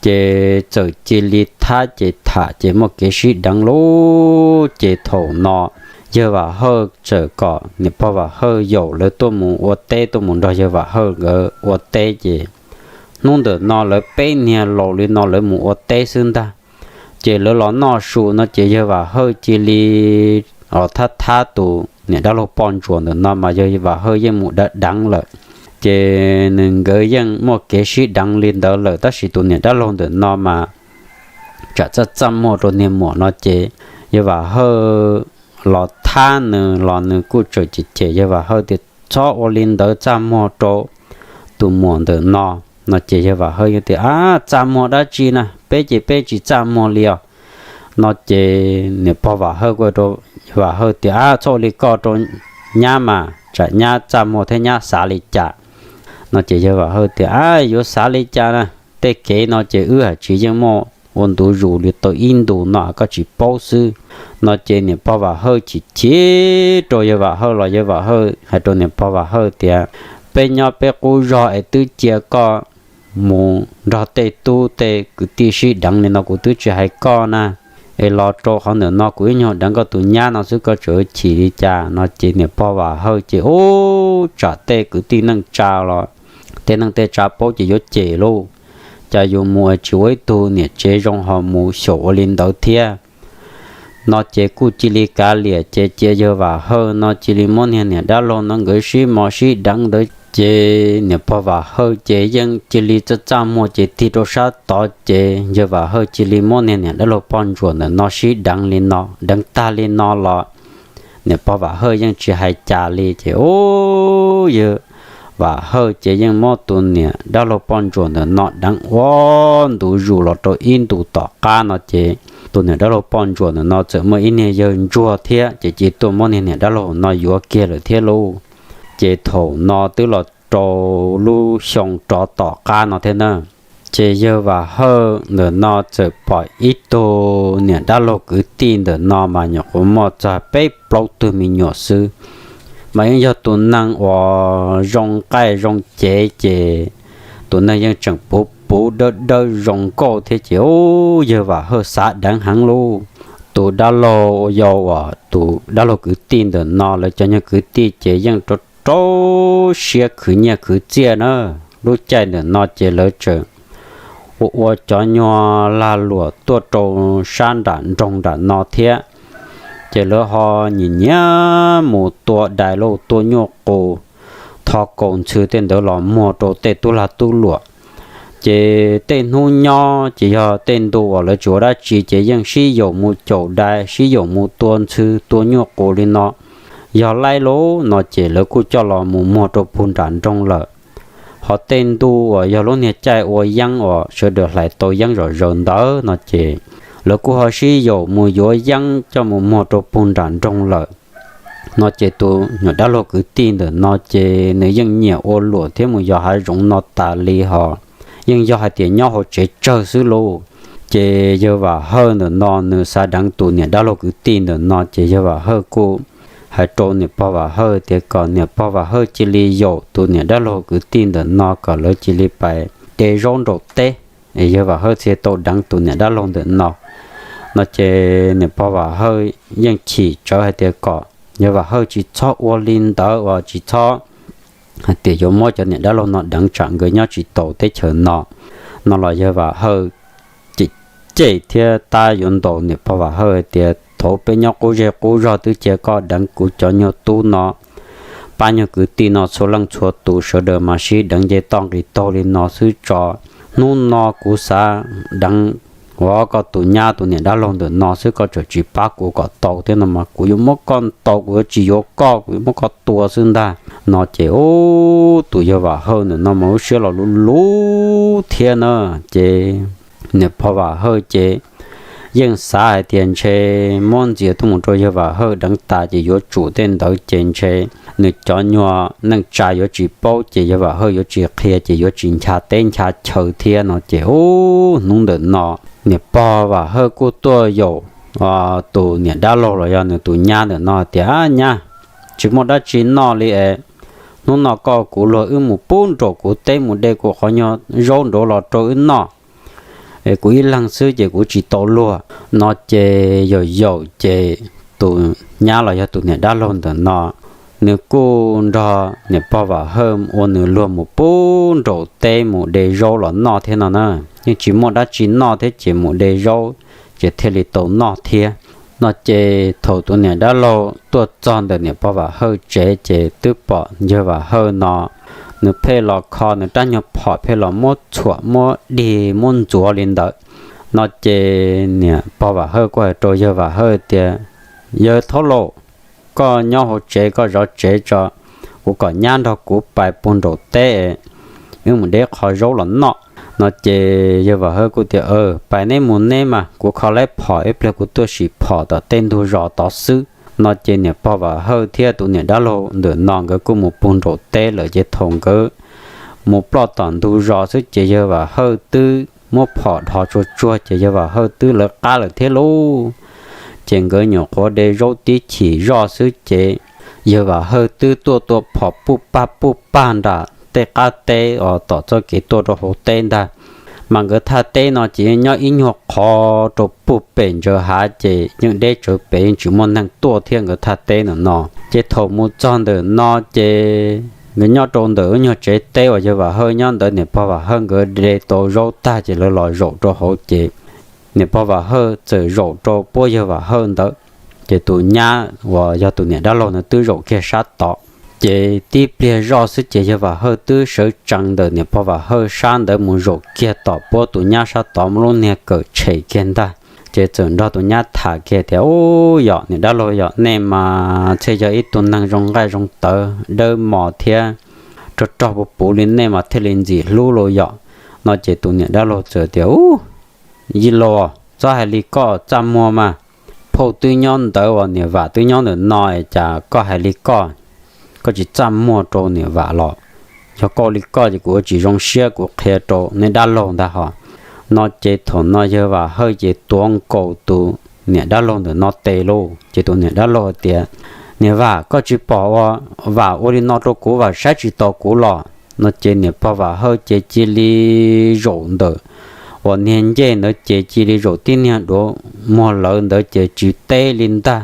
Ces txawm cia li thab ces tham ces muaj kev sib deev lauj. Ces thaum no yawg Vam Hawj txawm kom niam pog Vam Hawj yaum lawv tuaj mus ua teb, tuaj mus nrog yawg Vam Hawj nkawd ua teb ces hnub ntawm no lawv peb niag laus li no lawv mus ua teb xwb ntag. Ces lawv los noj su no ces yawg Vam Hawj cia li los thab thab tus niam dab laug poj ntsuam ntawm no mas yawg Vam Hawj yeej mus deev deev lawm. Ces nws nkawd yeej muaj kev sib deev li ntawd lawm tab sis tus niam dab laug ntawm no mas tsam txaj txaj muag rau niag muam no ces yawg Vam Hawj los thab nws los nws kuj tseem cem cem yawg Vam Hawj tias, Txhob ua li ntawd, txaj muag rau tus muam ntawm no. No ces yawg Vam Hawj yeej tias, Ab, txaj muag dab tsi na, peb ces peb tsis txaj muag li os. No ces niam pog Vam Hawj kuj rau yawg Vam Hawj tias, Ab, txhob ua li koj rau nyab mas, tsam nyab txaj muag thiab nyab xav li cas. No ces yawg Vam Hawj tias, Ab, yuav xav li cas na, tej kev no ces wb hais tsis yeej muaj ua ntu zus li tau ib ntus no koj tsis paub xwb. No ces niam pog Vam Hawj chim chim rau yawg Vam Hawj los yawg Vam Hawj hais rau niam pog Vam Hawj tias, Peb nyob peb qub zog es twb cia koj mus nrog tej tub tej kwv tij sib deev li no kuv twb tsis hais koj na, es los rau qhov ntawm no kuv ib nyuag deev koj tus nyab no xwb koj tseem chim li cas? No ces niam pog Vam Hawj ces, Ub, tsam tej kwv tij neej tsa los tej neej tej tsa paub ces yuav cem lauj, cas yus mus es tsis ua ib tug niam tsev zoo ho mus xyaum ua li ntawd thiab. no ces kuj cia li kav liam ces cia yawg Vam Hawj no cia li muab niag niam dab laug no nkawd sib mos sib deev ntawd ces niam pog Vam Hawj ces yeej cia li txaj txaj muag ces tig rau sab tod ces yawg Vam Hawj cia li muab niag niam dab laug poj ntsuam ntawm no sib deev li no, deev tag li no los niam pog Vam Hawj yeej tsis hais cas li ces ub, yawg Vam Hawj ces yeej muab tus niam dab laug poj ntsuam ntawm no deev ua ntu zus los rau ib ntus tom qab no ces tus niam dab laug poj ntsuam ntawm no txawm muaj ib niag yawg ntsuag thiab ces cia tuaj muab niag niam dab laug no yuav kiag lawm thiab lauj. Ces thaum no twb los rau lub xyoo rov tom qab no thiab na, ces yawg Vam Hawj ntawm no txawm pom ib tug niam dab laug kwv tij ntawm no mas nyuam qhuav muaj txog peb plaub tug me nyuam xwb, mas yeej yog tus neeg uas zoo nqaij zoo cev ces tus neeg yeej tseem puv puv dawb dawb zoo nkauj thiab ces ub, yawg Vam Hawj xav deev heev lauj. Tus dab laug yau uas tus dab laug kwv tij ntawm no lawv cov nyuag kwv tij ces yeej rau rau siab khwv nyiaj khwv txiaj na. Lub caij ntawm no ces lawv tseem ua ua cov nyuag lag luam tuaj rau sab nram nroog nram no thiab, ces lawv ho nyiam nyiam mus tua dais lauj, tua nyuj qus, tho kaus ntxhw tej ntawd los muag rau tej tub lag tub luam. Ces tej hnub nyob ces yog tej ntu uas lawv tsis ua dab tsi ces yeej sib yaum mus caum dais, sib yaum mus tua ntxhw tua nyuj qus li no. Yog laib lauj no ces lawv kuj coj los mus muag rau puag nram nroog lawm. Ho tej ntu uas yog lub niag caij ua yeeb uas sawv daws hlais tau yeeb zom zaws ntawd no ces lawv kuj ho sib yaum mus yuav yeeb coj mus muag rau puag nram nroog lawm. No ces tus nyuam dab laug kwv tij ntawm no ces nws yeej nyiam ua luam thiab mus yos hav zoov no tas li ho, yeej yog hais tias nyob hauv tsev tsawg xwb lauj. Ces yawg Vam Hawj ntawm no nws xav deev tus niam dab laug kwv tij ntawm no ces yawg Vam Hawj kuj hais rau niam pog Vam Hawj tias kom niam pog Vam Hawj cia li yaum tus niam dab laug kwv tij ntawm no kom lawv cia li pais de zaub nraum teb, es yawg Vam Hawj thiaj tau deev tus niam dab laug ntawm no. No ces niam pog Vam Hawj yeej chim tsawv hais tias kom yawg Vam Hawj tsis txhob ua li ntawd uas tsis txhob hais tias yuav muab cov niam dab laug no deev tsam nkawd nyob tsis tau teb chaws no. No los yawg Vam Hawj cem cem thiab tab yuav ntaus niam pog Vam Hawj hais tias thaum peb nyob qub zej qub zog twb cia koj deev kuv cov nyuag tub no, pab nyuag kwv tij no txhua leej txhua tus sawv daws mas sib deev nce toj nqis taug li no xwb tso. Hnub no kuv xav deev ua koj tus nyab tus niam dab laug ntawm no xwb, koj tseem tsis pab kuv kom tau thiab no mas kuv yuav muab koj ntaus, kuv yuav tsis yuav koj, kuv yuav muab koj tua xwb ntag. No ces ub, tus yawg Vam Hawj ntawm no mas lub siab los luv luv thiab na. Ces niam pog Vam Hawj ces yeej xav hais tias ntshe muab ntxias tuaj mus rau yawg Vam Hawj deev tas ces yuav tsum tej ntawd ces ntshe nws cov nyuag neej tsa yuav tsis paub ces yawg Vam Hawj yuav tsis qhia ces yuav tsis ncha teb ncha chaw thiab no ces ub, hnub ntawm no niam pog Vam Hawj kuj tuaj yaum tus niam dab laug los yog nws tus nyab ntawm no tias, Nyab, tsis muaj dab tsi noj li es, hnub no koj kuv luag wb mus pub nraum kuv teb mus de kuv qhov nyuag zaub nraud los rau wb noj. Es kuv ib leeg xwb ces kuv tsis tau luag. No ces yaum yaum ces tus nyab los yog tus niam dab laug ntawm no, nws kuj nrog niam pog Vam Hawj ua nws luag mus pub nraum teb mus de zaub los noj thiab no na. Yeej tsis muaj dab tsi noj thiab ces mus de zaub ces thiaj li tau noj thiab. No ces thaum tus niam dab laug tuaj txog ntawm niam pog Vam Hawj tsev ces twb pom yawg Vam Hawj no, nws pheej los kho nws rab nyuag phom pheej los muab txhuam muab dig muab ntxuav li ntawd. No ces niam pog Vam Hawj kuj hais rau yawg Vam Hawj tias, Yawg thaub laus, koj nyob hauv tsev koj zov tsev tso, kuv kom nyab nrog kuv pais puag nraum teb, wb mus de qhov zaub los noj. No ces yawg Vam Hawj kuj tias, Pais neb mus neb mas, kuv kho lawm phom ib pliag kuv tuaj sim phom tom tej ntug zos tod xwb. No ces niam pog Vam Hawj thiab tus niam dab laug ntawm no nkawd kuj mus puag nraum teb lawm ces thaum nkawd mus ploj tom ntug zos xwb ces yawg Vam Hawj twb muab phom dhos tsuag tsuag ces yawg Vam Hawj twb lawv qab lawm thiab lauj. Ces nkawd nyuam qhuav de zaub tib chim zoj xwb ces yawg Vam Hawj twb tuaj tua phom puj pag puj pag nram tej qab teb os, tom txoj kev tuaj rau hauv teb ntag. Mas nkawd thaj teb no ces yeej nyob ib nyuag qhov rau puag pem ntsaws hav ces yeej deb tsawv pem yeej tsis muaj neeg tuaj thiab nkawd thaj teb ntawm no. Ces thaum mus txog ntawm no ces nkawd nyob rau ntawm lub nyuag tsev teb uas yawg Vam Hawj nyob ntawd, niam pog Vam Hawj nkawd de tau zaub tag ces lawv los zaum rau hauv ces niam pog Vam Hawj txawm zaum rau puab yawg Vam Hawj ntawd. Ces tus nyab uas yog tus niam dab laug ntawd twb zaum kiag sab tod. Ces tib pliag zoj xwb ces yawg Vam Hawj twb sawv tsees ntawm niam pog Vam Hawj sab ntawd mus zaum kiag tom puab tus nyab sab tod, muab lub niag kawm tshem kiag ntag. Ces txawm nrog tus nyab tham kiag tias, Ub, yog niam dab laug, yog nej mas thiaj yog ib tug neeg zoo nqaij zoo tawv dawb mos thiab rog rog puv puv li nej mas thiaj li ntxim hlub lauj yom. No ces tus niam dab laug txawm tias, Ub, yij laug, txhob hais li koj txaj muag mas. Phauj twb nyob ntawd uas niam Vam twb nyob ntawm no, cas koj hais li koj, koj tsis txaj muag rau niam Vam los? Yog koj ua li koj ces kuv ua tsis zoo siab, kuv qhia rau nej dab laug ntag hos. No ces thaum no yawg Vam Hawj ces tuav nkaus tus niam dab laug ntawm no tes lauj. Ces tus niam dab laug tias, Niam Vam, koj tsis pom uas Vam ua li no rau kuv, Vam saib tsis taus kuv los? No ces niam pog Vam Hawj ces cia li zaum ntawm uas niag ncej ntawd ces cia li zaum tib niag duav muag lawv ntawd ces tsis teb li ntag.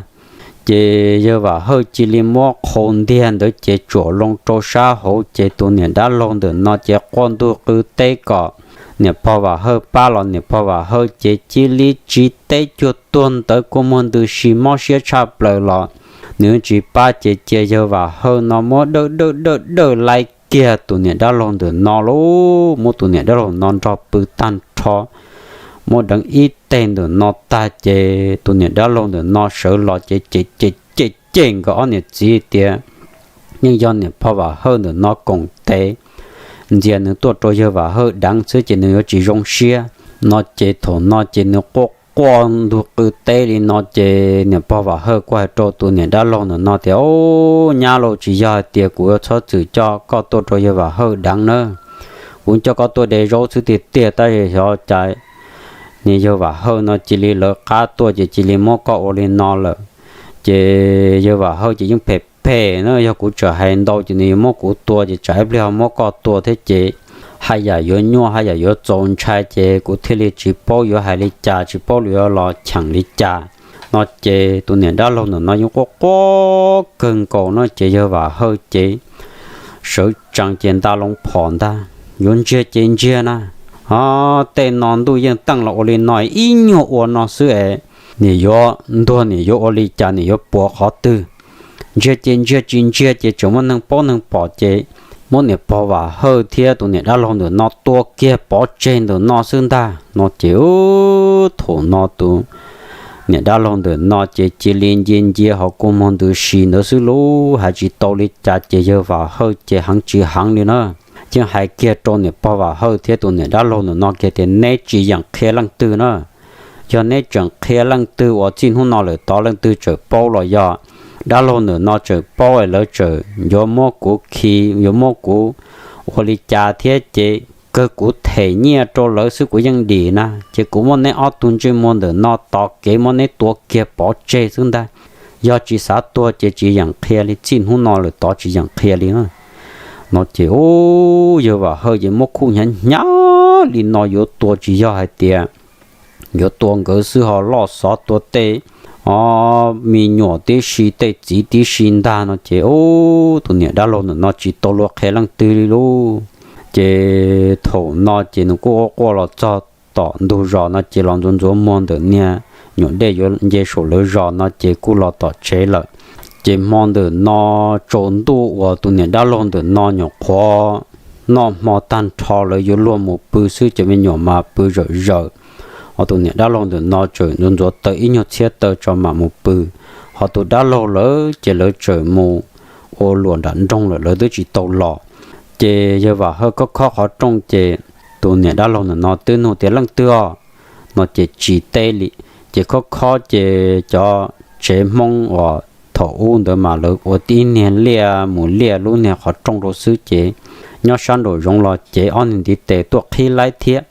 Ces yawg Vam Hawj cia li muab qhau ntiag ntawd ces tsuam loo rau sab hauv, ces tus niam dab laug ntawm no ces quaj ntug qw teb kom niam pog Vam Hawj pab los niam pog Vam Hawj ces cia li tsis teb, cuag tuag ntawd kua muag ntws si mob siab tshaj plaws los nws tsis pab. Ces cia yawg Vam Hawj no muab dawj dawj dawj dawj laib kiag tus niam dab laug ntawm no lauj, muab tus niam dab laug no nrog pw tag nrho, muab deev ib teg ntawm no tag ces tus niam dab laug ntawm no sawv los ces cem cem cem cem nkawd ob niam txiv tias, Yeej yog niam pog Vam Hawj ntawm no koom tes ntxias nws tuaj rau yawg Vam Hawj deev xwb ces nws yuav tsis zoo siab. No ces thaum no ces nws quaj quaj ntug qw teb li no ces niam pog Vam Hawj kuj hais rau tus niam dab laug ntawm no tias, Ub, nyab lauj, tsis yog hais tias kuv yuav txhob txwm coj koj tuaj rau yawg Vam Hawj deev nawb. Kuv coj koj tuaj de zaub xwb tiag tiag, tab sis xyov cas niag yawg Vam Hawj no cia li lawv qab tuaj ces cia li muab koj ua li no lawm. Ces yawg Vam Hawj ces yeej phem phem na, yog kuv tseem hais ntau ces nws yuav muab kuv tua, ces tsam ib pliag ho muab koj tua thiab ces haj yam yuav nyuaj haj yam yuav txaus ntshai, ces kuv thiaj li tsis paub yuav hais li cas, tsis paub yuav los cheem li cas. No ces tus niam dab laug ntawm no yeej quaj quaj kawg nkaus no ces yawg Vam Hawj ces sawv tsees ces nta loo phom ntag, yuav ntsiag ces ntsiag na. Ho tej no ntuj yeej teej los ua li no, ib nyuag ua no xwb es nim yuav ntuag nim yuav ua li cas, nim yuav puas qhov twg? Ntsiag ces ntsiag, tsis ntsiag ces tseem muaj neeg paub neeg pom ces muab niam pog Vam Hawj thiab tus niam dab laug ntawm no tua kiag pov tseg ntawm no xwb ntag. No ces thaum no tus niam dab laug ntawm no ces cia li ncia ncia ho kua muag ntws si ntawd xwb lauj, hais tsis tau li cas ces yawg Vam Hawj ces heev tsis heev li na. Yeej hais kiag rau niam pog Vam Hawj thiab tus niam dab laug ntawm no kiag tias, Neb tsis yeem qhia leej twg na. Yog neb tseem qhia leej twg uas txij hnub no lawm tod leej twg tseem paub los yog dab laug ntawm no tseem paub es lawv tseem yuav muab kuv khi, yuav muab kuv ua li cas thiab ces kawg kuv them nyiaj rau lawv xwb kuv yeej dim na. Ces kuv muab neb ob tug ntsej muag ntawm no tos kev muab neb tua kiag pov tseg xwb ntag. Yog tsis xav tuag ces tsis yeem qhia li, txij hnub no lawm tod tsis yeem qhia li. No ces yawg Vam Hawj ces muab khuj hnyav hnyav li no yuav tua, tsis yog hais tias yuav tua nkawd xwb, ho loj xov tua tej o me nyuam tib si, tej txiv tib si ntag. No ces tus niam dab laug ntawm no tsis tau luag qhia leej twg li lauj. Ces thaum no ces nws kuj ua quaj los txog tom ntug zos no ces los ntxuav ntxuav muag ntawm niag nyuam dej yuav nce saum lawv zos no ces kuj los tom tsev lawm. Ces hmo ntawm no tsaus ntuj uas tus niam dab laug ntawm no nyuam qhuav noj hmo tag nrho lawv yuav luag mus pw xwb ces me nyuam mas pw zawm zawm. Ho tus niam dab laug ntawm no tseem ntxuav ntxuav taws ib nyuag txhiab taws tso mam mus pw. Ho tus dab laug lawv ces lawv tseem mus ua luam nram nroog lawm, lawv twb tsis tau los. Ces yawg Vam Hawj khob khob qhov rooj ces tus niam dab laug ntawm no twb nug tias, Leej twg os? No ces tsis teb li. Ces khob khob ces cov tsev Hmoob uas thaum ub ntawd mas lawv ua tib niag liaj mus liaj lub niag qhov rooj rau xwb ces nyob sab nraum zoov los cev ob niag ntiv tes tuaj qhib laib thiab.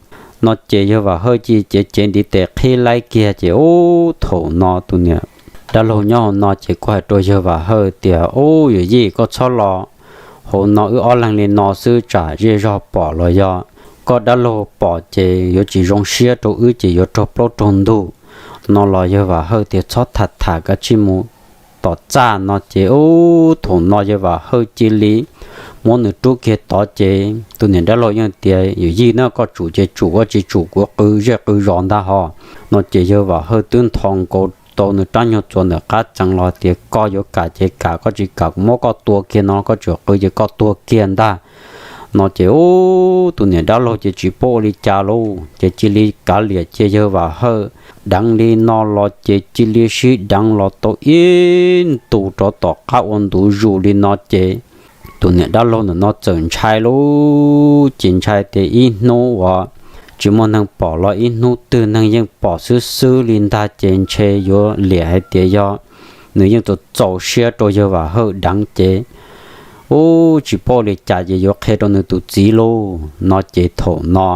No ces yawg Vam Hawj cia li cev cev ntiv tes qhib laib kiag ces ub thaum no tus niam dab laug nyob hauv no ces kuj hais rau yawg Vam Hawj tias, Ub yawm yij, koj txhob los hauv no, wb ob leeg li no xwb tsam zej zog pom los yog koj dab laug pom ces yuav tsis zoo siab rau wb ces yuav raug plaub raug ntug. No los yawg Vam Hawj tias, Txhob tham tham, kav tsij mus tom txaj. No ces ub thaum no yawg Vam Hawj cia li muab nws rub kiag tod ces tus niam dab laug yeej tias, Yawm yij na, koj tsum ces tsum, koj tsis tsum kuv qw zej qw zos ntag hos. No ces yawg Vam Hawj twb ntho nkaus tau nws rab nyuag txuas ntawm qab txee los tias, Koj yuav kam ces kam, koj tsis kam kuv muab koj tua kiag no, koj tseem qw ces koj tuag kiag ntag. No ces ub, tus niam dab laug ces tsis paub ua li cas lauj, ces cia li kav liam cia yawg Vam Hawj deev li no los ces cia li sib deev los tau ib ntus rov tom qab ua ntu zus li no ces tus niam dab laug ntawm no txawm ntshai lauj, ces ntshai tias ib hnub uas tsis muaj neeg pom los ib hnub twg neeg yeej pom xwb xwb li ntag ces ntshe yuav liam hais tias yog nws yeej txaus txaus siab rau yawg Vam Hawj deev ces ub, tsis paub li cas ces yuav qhia rau nws tus txiv lauj. No ces thaum no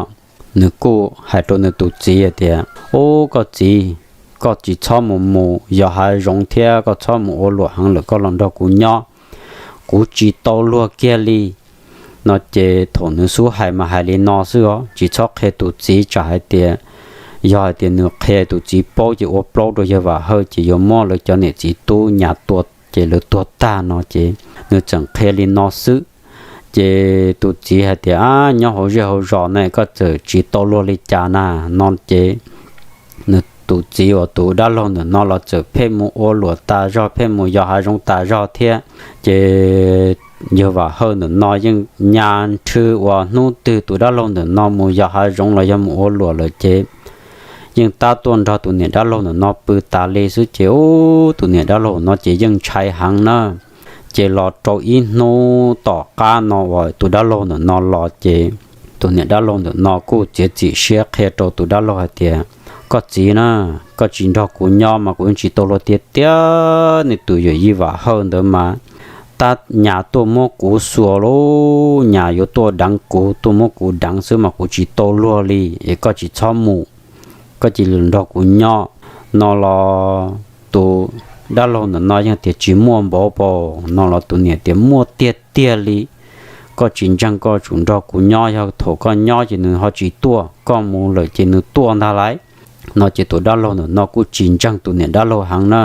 nws kuj hais rau nws tus txiv hais tias, Ub, koj txiv, koj tsis txhob mus mus yos hav zoov thiab koj txhob mus ua luam heev lawm, koj los nrog kuv nyob, kuv tsis tau luag kiag li. No ces thaum nws xub hais mas hais li no xwb os, tsis txhob qhia tus txiv tsam hais tias yog hais tias nws qhia tus txiv paub ces ua plaub rau yawg Vam Hawj ces yuav muab lawv cov niam txiv tub nyas tua ces lawv tuag tag no ces nws tseem qhia li no xwb. Ces tus txiv hais tias, Ab, nyob hauv zej hauv zos ne koj txawm tsis tau luag li cas na? No ces nws tus txiv uas tus dab laug ntawm no los txawm pheej mus ua luam tas zog, pheej mus yos hav zoov tas zog thiab. Ces yawg Vam Hawj ntawm no yeej nyas nrhw uas hnub twg tus dab laug ntawm no mus yos hav zoov los yog mus ua luam lawm ces yeej tab tuaj nrog tus niam dab laug ntawm no pw tas li xwb ces ub, tus niam dab laug no ces yeej ntshai heev na. Ces los rau ib hnub tom qab no uas tus dab laug ntawm no los ces tus niam dab laug ntawm no kuj txiav txim siab qhia rau tus dab laug hais tias, Koj txiv na, koj tsis nrog kuv nyob mas kuv yeej tsis tau luag tiag tiag. Nej tus yawm yij Vam Hawj ntawd mas tab nyas tuaj muab kuv xuas lauj, nyas yuav tuaj deev kuv, tuaj muab kuv deev xwb mas kuv tsis tau luag li. Es koj tsis txhob mus, koj cia li nrog kuv nyob. No los tus dab laug ntawm no yeej tias, Tsis muaj npav paus. No los tus niam tias, Muaj tiag tiag li, koj tsis ntseeg koj tsum nrog kuv nyob, yog thaum koj nyob ces nws ho tsis tuaj, koj mus lawm ces nws tuaj ntag lauj. No ces tus dab laug ntawm no kuj tsis ntseeg tus niam dab laug heev na.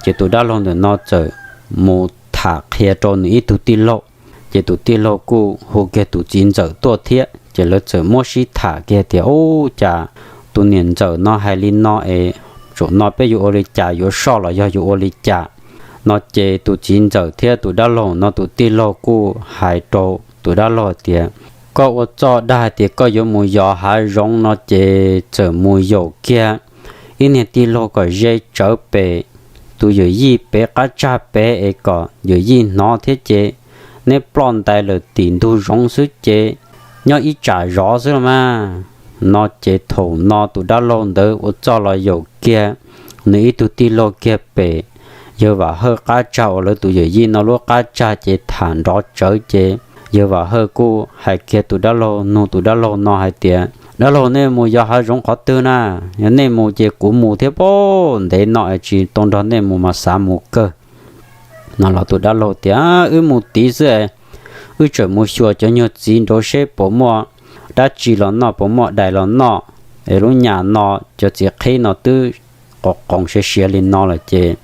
Ces tus dab laug ntawm no txawm mus tham qhia rau nws ib tug tij laug, ces tus tij laug kuj hu kiag tus txiv ntxawm tuaj thiab. Ces lawv txawm muab sib tham kiag tias, Ub, cas tus niam ntxawm no hais li no es, zaum no peb yuav ua li cas, yuav soj los yog yuav ua li cas? No ces tus txiv ntxawm thiab tus dab laug no tus tij laug kuj hais rau tus dab laug tias, Koj ua txuj dag hais tias koj yuav mus yos hav zoov no ces txawm mus yaum kiag ib niag tij laug kom ze tsawv pem tus yawm yij pem qab tsag pem es kom yawm yij hnov thiab ces neb ploj ntais lawm tim ntug zoov xwb ces nyob ib tsam zov xwb los mas. No ces thaum no tus dab laug ntawd ua txuj los yaum kiag nws ib tug tij laug kiag pem yawg Vam Hawj qab tsag uas lawv tus yawm yij no lub qab tsag ces tham nrov tsawv ces yawg Vam Hawj kuj hais kiag tus dab laug, nug tus dab laug no hais tias, Dab laug, nej mus yos hav zoov qhov twg na? Yog nej mus ces kuv mus thiab pab, ntev no es tsis tau nrog nej mus mas xav mus kawg. No los tus dab laug tias, Wb mus tid xwb, wb tseem mus xyuas cov nyuag txiv nraud seb puas muaj dab tsi los noj, puas muaj dais los noj, es lub nyam no cov txiv qhib no twb qos qoos siav siav li no lawm ces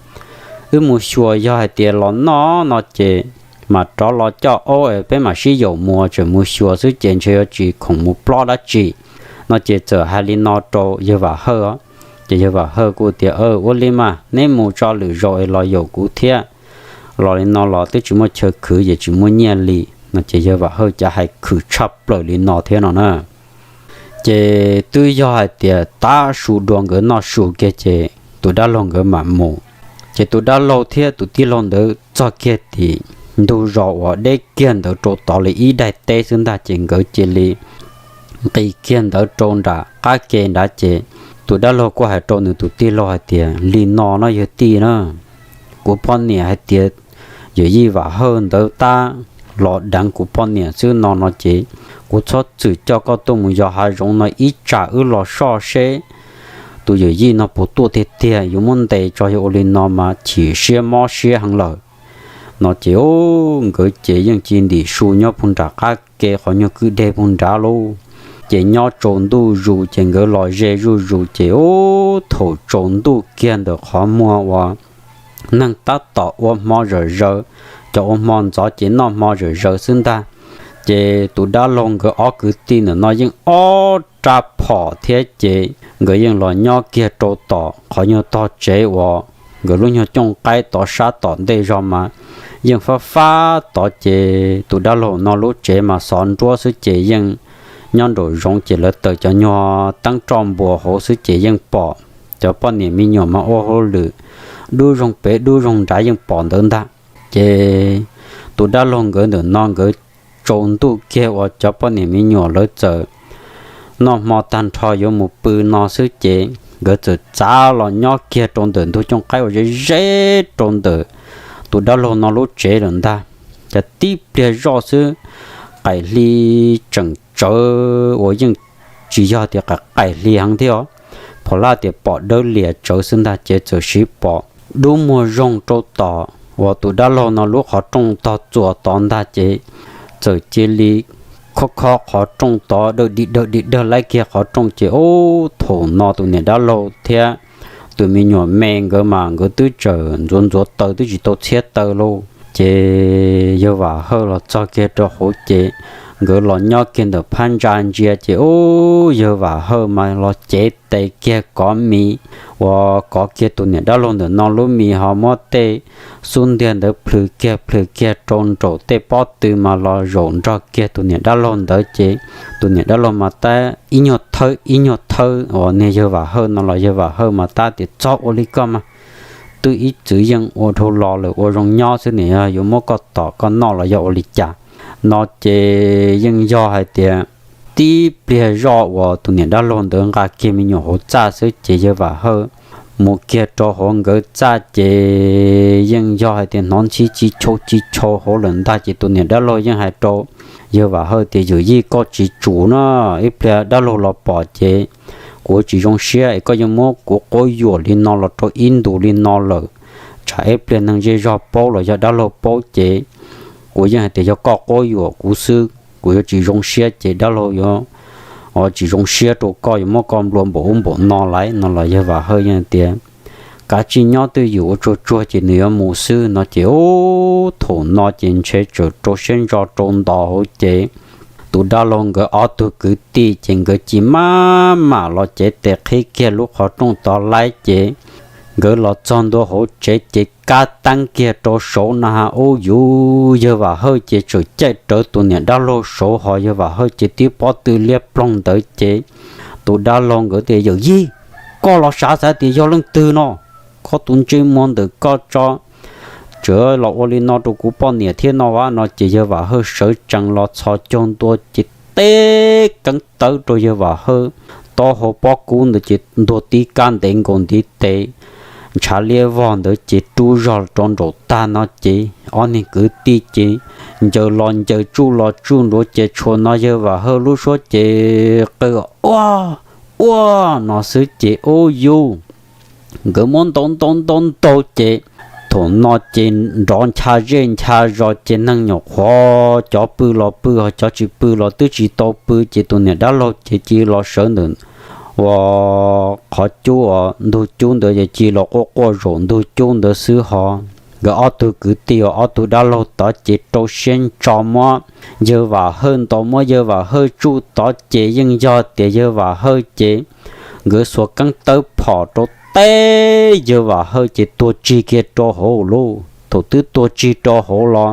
wb mus xyuas yog hais tias los noj no ces mam rov los coj aub es peb mam sib yaum mus, tseem mus xyuas xwb ces ntshe yuav tsis khoom mus plob dab tsi. No ces txawm hais li no rau yawg Vam Hawj os. Ces yawg Vam Hawj kuj tias, Ua li mas neb mus tso lwm zaus es los yaum kuv thiab. Los li no los twb tsis muaj chaw khwv ces tsis muaj nyiaj li. No ces yawg Vam Hawj cav hais khwm tshaj plaws li no thiab no na. Ces twb yog hais tias tav su dua nkawd noj su kiag ces tus dab laug nkawd mam mus. Ces tus dab laug thiab tus tij laug ntawd txog kiag tim ntug zos uas deb kiag ntawd rau tod li ib daim teb xwb ntag ces nkawd cia li nqis kiag ntawd rau nram qab ke nrad ces tus dab laug kuj hais rau nws tus tij laug hais tias, Li no no yawg tij na, kuv poj niam hais tias yawm yij Vam Hawj ntawd tab los deev kuv poj niam xwb no no ces kuv txhob txwm coj koj tuaj mus yos hav zoov no, ib tsam wb los soj seb tus yawm yij no puas tuaj tiag tiag, yuav muab ntes tso, yog ua li no mas chim siab mob siab heev lawm. No ces nkawd ces yeej cia li ntim su nyob puag nram qab ke qhov nyuag kwj deg puag nrad lauj. Ces nyob tsaus ntuj zus ces nkawd los ze zuj zus ces ub, thaum tsaus ntuj kiag ntawm qhov muag uas neeg tab tom ua hmo zom zaws cov ua hmo ntxov ces noj hmo zawm zaws xwb ntag. Ces tus dab laug nkawd ob kwv tij ntawm no yeej ob rab phom thiab ces nkawd yeej los nyob kiag rau tom qhov nyuag tog tsev uas nkawd lub nyuag cooj qaib tov sab tom ntej zog mas yeej fab fab tod ces tus dab laug no lub tsev mas xov nruab xwb ces yeej nyob nraum zoov ces lawv taws cov nyuag teeb roj npua hauv xwb ces yeej pom cov poj niam me nyuam mas ua hauj lwm dub zoog pem dub zoog nrad yeej pom ntawd ntag. Ces tus dab laug nkawd ntawm no nkawd tsaus ntuj kiag uas cov poj niam me nyuam lawv txawm noj hmo tag nrho yuav mus pw no xwb ces nkawd txawm txav los nyob kiag rau ntawm ntug cooj qaib uas ze ze rau ntawm tus dab laug no lub tsev lawm ntag. Ces tib pliag zoj xwb qaim hli tseem tsawv uas yeej tsis yog tias qaim hli heev thiab os, phom laj tias pom dawb lias tsawv xwb ntag ces txawm siv pom dub muag zoog rau tom uas tus dab laug no lub qhov rooj tog txuas tod ntag ces txawm cia li khob khob qhov rooj tod dawg di dawg di dawg laib kiag qhov rooj ces ub thaum no tus niam dab laug thiab tus me nyuam me nkawd mas nkawd twb tseem ntxuav ntxuav taws twb tsis tau txhiab taw lauj. Ces yawg Vam Hawj los txog kiag rau hauv ces nkawd los nyob kiag ntawm phab ntsa ntsia ces ub yawg Vam Hawj mas los cev tes kiag kov mis uas kov kiag tus niam dab laug ntawm no lub mis ho muab tej xub ntiag ntawd plhws kiag plhws kiag rau nraum tej pob tw mas los zaum nrog kiag tus niam dab laug ntawd ces tus niam dab laug mas tab ib nyuag thawb ib nyuag thawb uas niag yawg Vam Hawj no los yawg Vam Hawj mas tab tias txog ua li koj mas twb ib txwm yeej ua dhau los lawm ua zoo nyob xwb nim yog yuav muab koj tom koj noj los yog ua li cas no ces yeej yog hais tias tib pliag zoj uas tus niam dab laug ntawd nqa kiag me nyuam hauv txaj xwb ces yawg Vam Hawj mus kiag rau hauv nkawd txaj ces yeej yog hais tias hnov ntxhi ci chau ci chau hauv lawm ntag ces tus niam dab laug yeej hais rau yawg Vam Hawj tias yawm yij koj tsis tsum na, ib pliag dab laug los pom ces kuv tsis zoo siab es koj yuav muab kuv quab yuam li no los rau ib ntus li no lawm, tsam ib pliag neeg zej zog paub los yog dab laug paub ces kuv yeej hais tias yog koj quab yuam kuv xwb kuv yuav tsis zoo siab ces dab laug yuav tsis zoo siab rau koj yuav muab koj nplua npaum ub npaum no lawm no los yawg Vam Hawj yeej tias kav tsij nyob twj ywm ua tsuag tsuag ces nws yuav mus xwb no ces ub thaum no ces ntshe tseem rau siab ntso rau nto hauv ces tus dab laug nkawd ob tug kwv tij ces nkawd cia li maj mam los cev tes qhib kiag lub qhov rooj tod laib ces nkawd los txog ntua hauv tsev ces kab teeb kiag rau saud na ha ub yus yawg Vam Hawj ces tseem caij rawv tus niam dab laug saud ho yawg Vam Hawj ces tib pob tw liab ploog ntawd ces tus dab laug nkawd tias yawm yij, koj los xav xav tias yog leej twg no, koj tus ntsej muag ntawm koj tso tseem los ua li no rau kuv poj niam thiab no a no ces yawg Vam Hawj sawv tsees los txhos caug ntua ces teb keeb tawb rau yawg Vam Hawj taub hau pob kub ntawd ces ntuag tib kab ntev nkaus ntiv tes ntshav liab vog ntawd ces rub zog rau nraum tag no ces ob niag kwv tij ces ncaws los ncaws tsuj los tsuj nraud ces tshuav no yawg Vam Hawj lub suab ces qw ua ua no xwb ces ub yus nkawd muab ntaus ntaus ntaus ntaus ces thaum no ces nrov ncha zej ncha zos ces neeg nyuam qhuav cov pw los pw ho cov tsis pw los twb tsis tau pw ces tus niam dab laug ces cia li los sawv ntawm ua qhov cub uas ntug cub ntawd ces cia li los quaj quaj zaum ntug cub ntawd xwb ho. Nkawd ob tug kwv tij uas ob tug dab laug tod ces rau siab ntso muab yawg Vam Hawj ntaus muab yawg Vam Hawj tsuj tod ces yeej yog tias yawg Vam Hawj ces nkawd xuas keeb tawb phom rau teb yawg Vam Hawj ces tuag tsig kiag rau hauv lauj. Thaum twb tuag tsig rau hauv los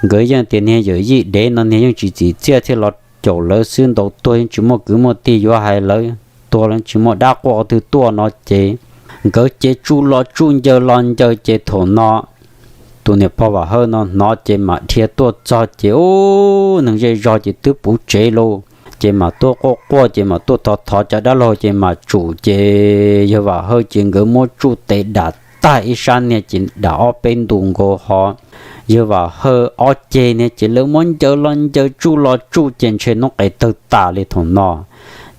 nkawd yeej tias niag yawm yij dev no niag yeej tsis txim txiaj thiaj los caum lawv xwb, ntaus tuag yeej tsis muaj kwv muaj tij yuav hais lawv, tuag los tsis muaj dab quaj twg tuaj no ces nkawd ces tsuj los tsuj ncaws los ncaws ces thaum no tus niam pog Vam Hawj no hnov ces mam dhia tuaj txog ces ub neeg zej zog ces twb puv tsev lauj, ces mam tuaj quaj quaj ces mam tuaj thov thov cov dab laug ces mam tsum ces yawg Vam Hawj ces nkawd muab tsuj tes dam tag ib sab niag ces dam ob peb ntu nkaus ho. Yawg Vam Hawj ob ceg niag ces lawv muab ncaws los ncaws tsuj los tsuj ces ntshe noob qes tawg tas li thaum no.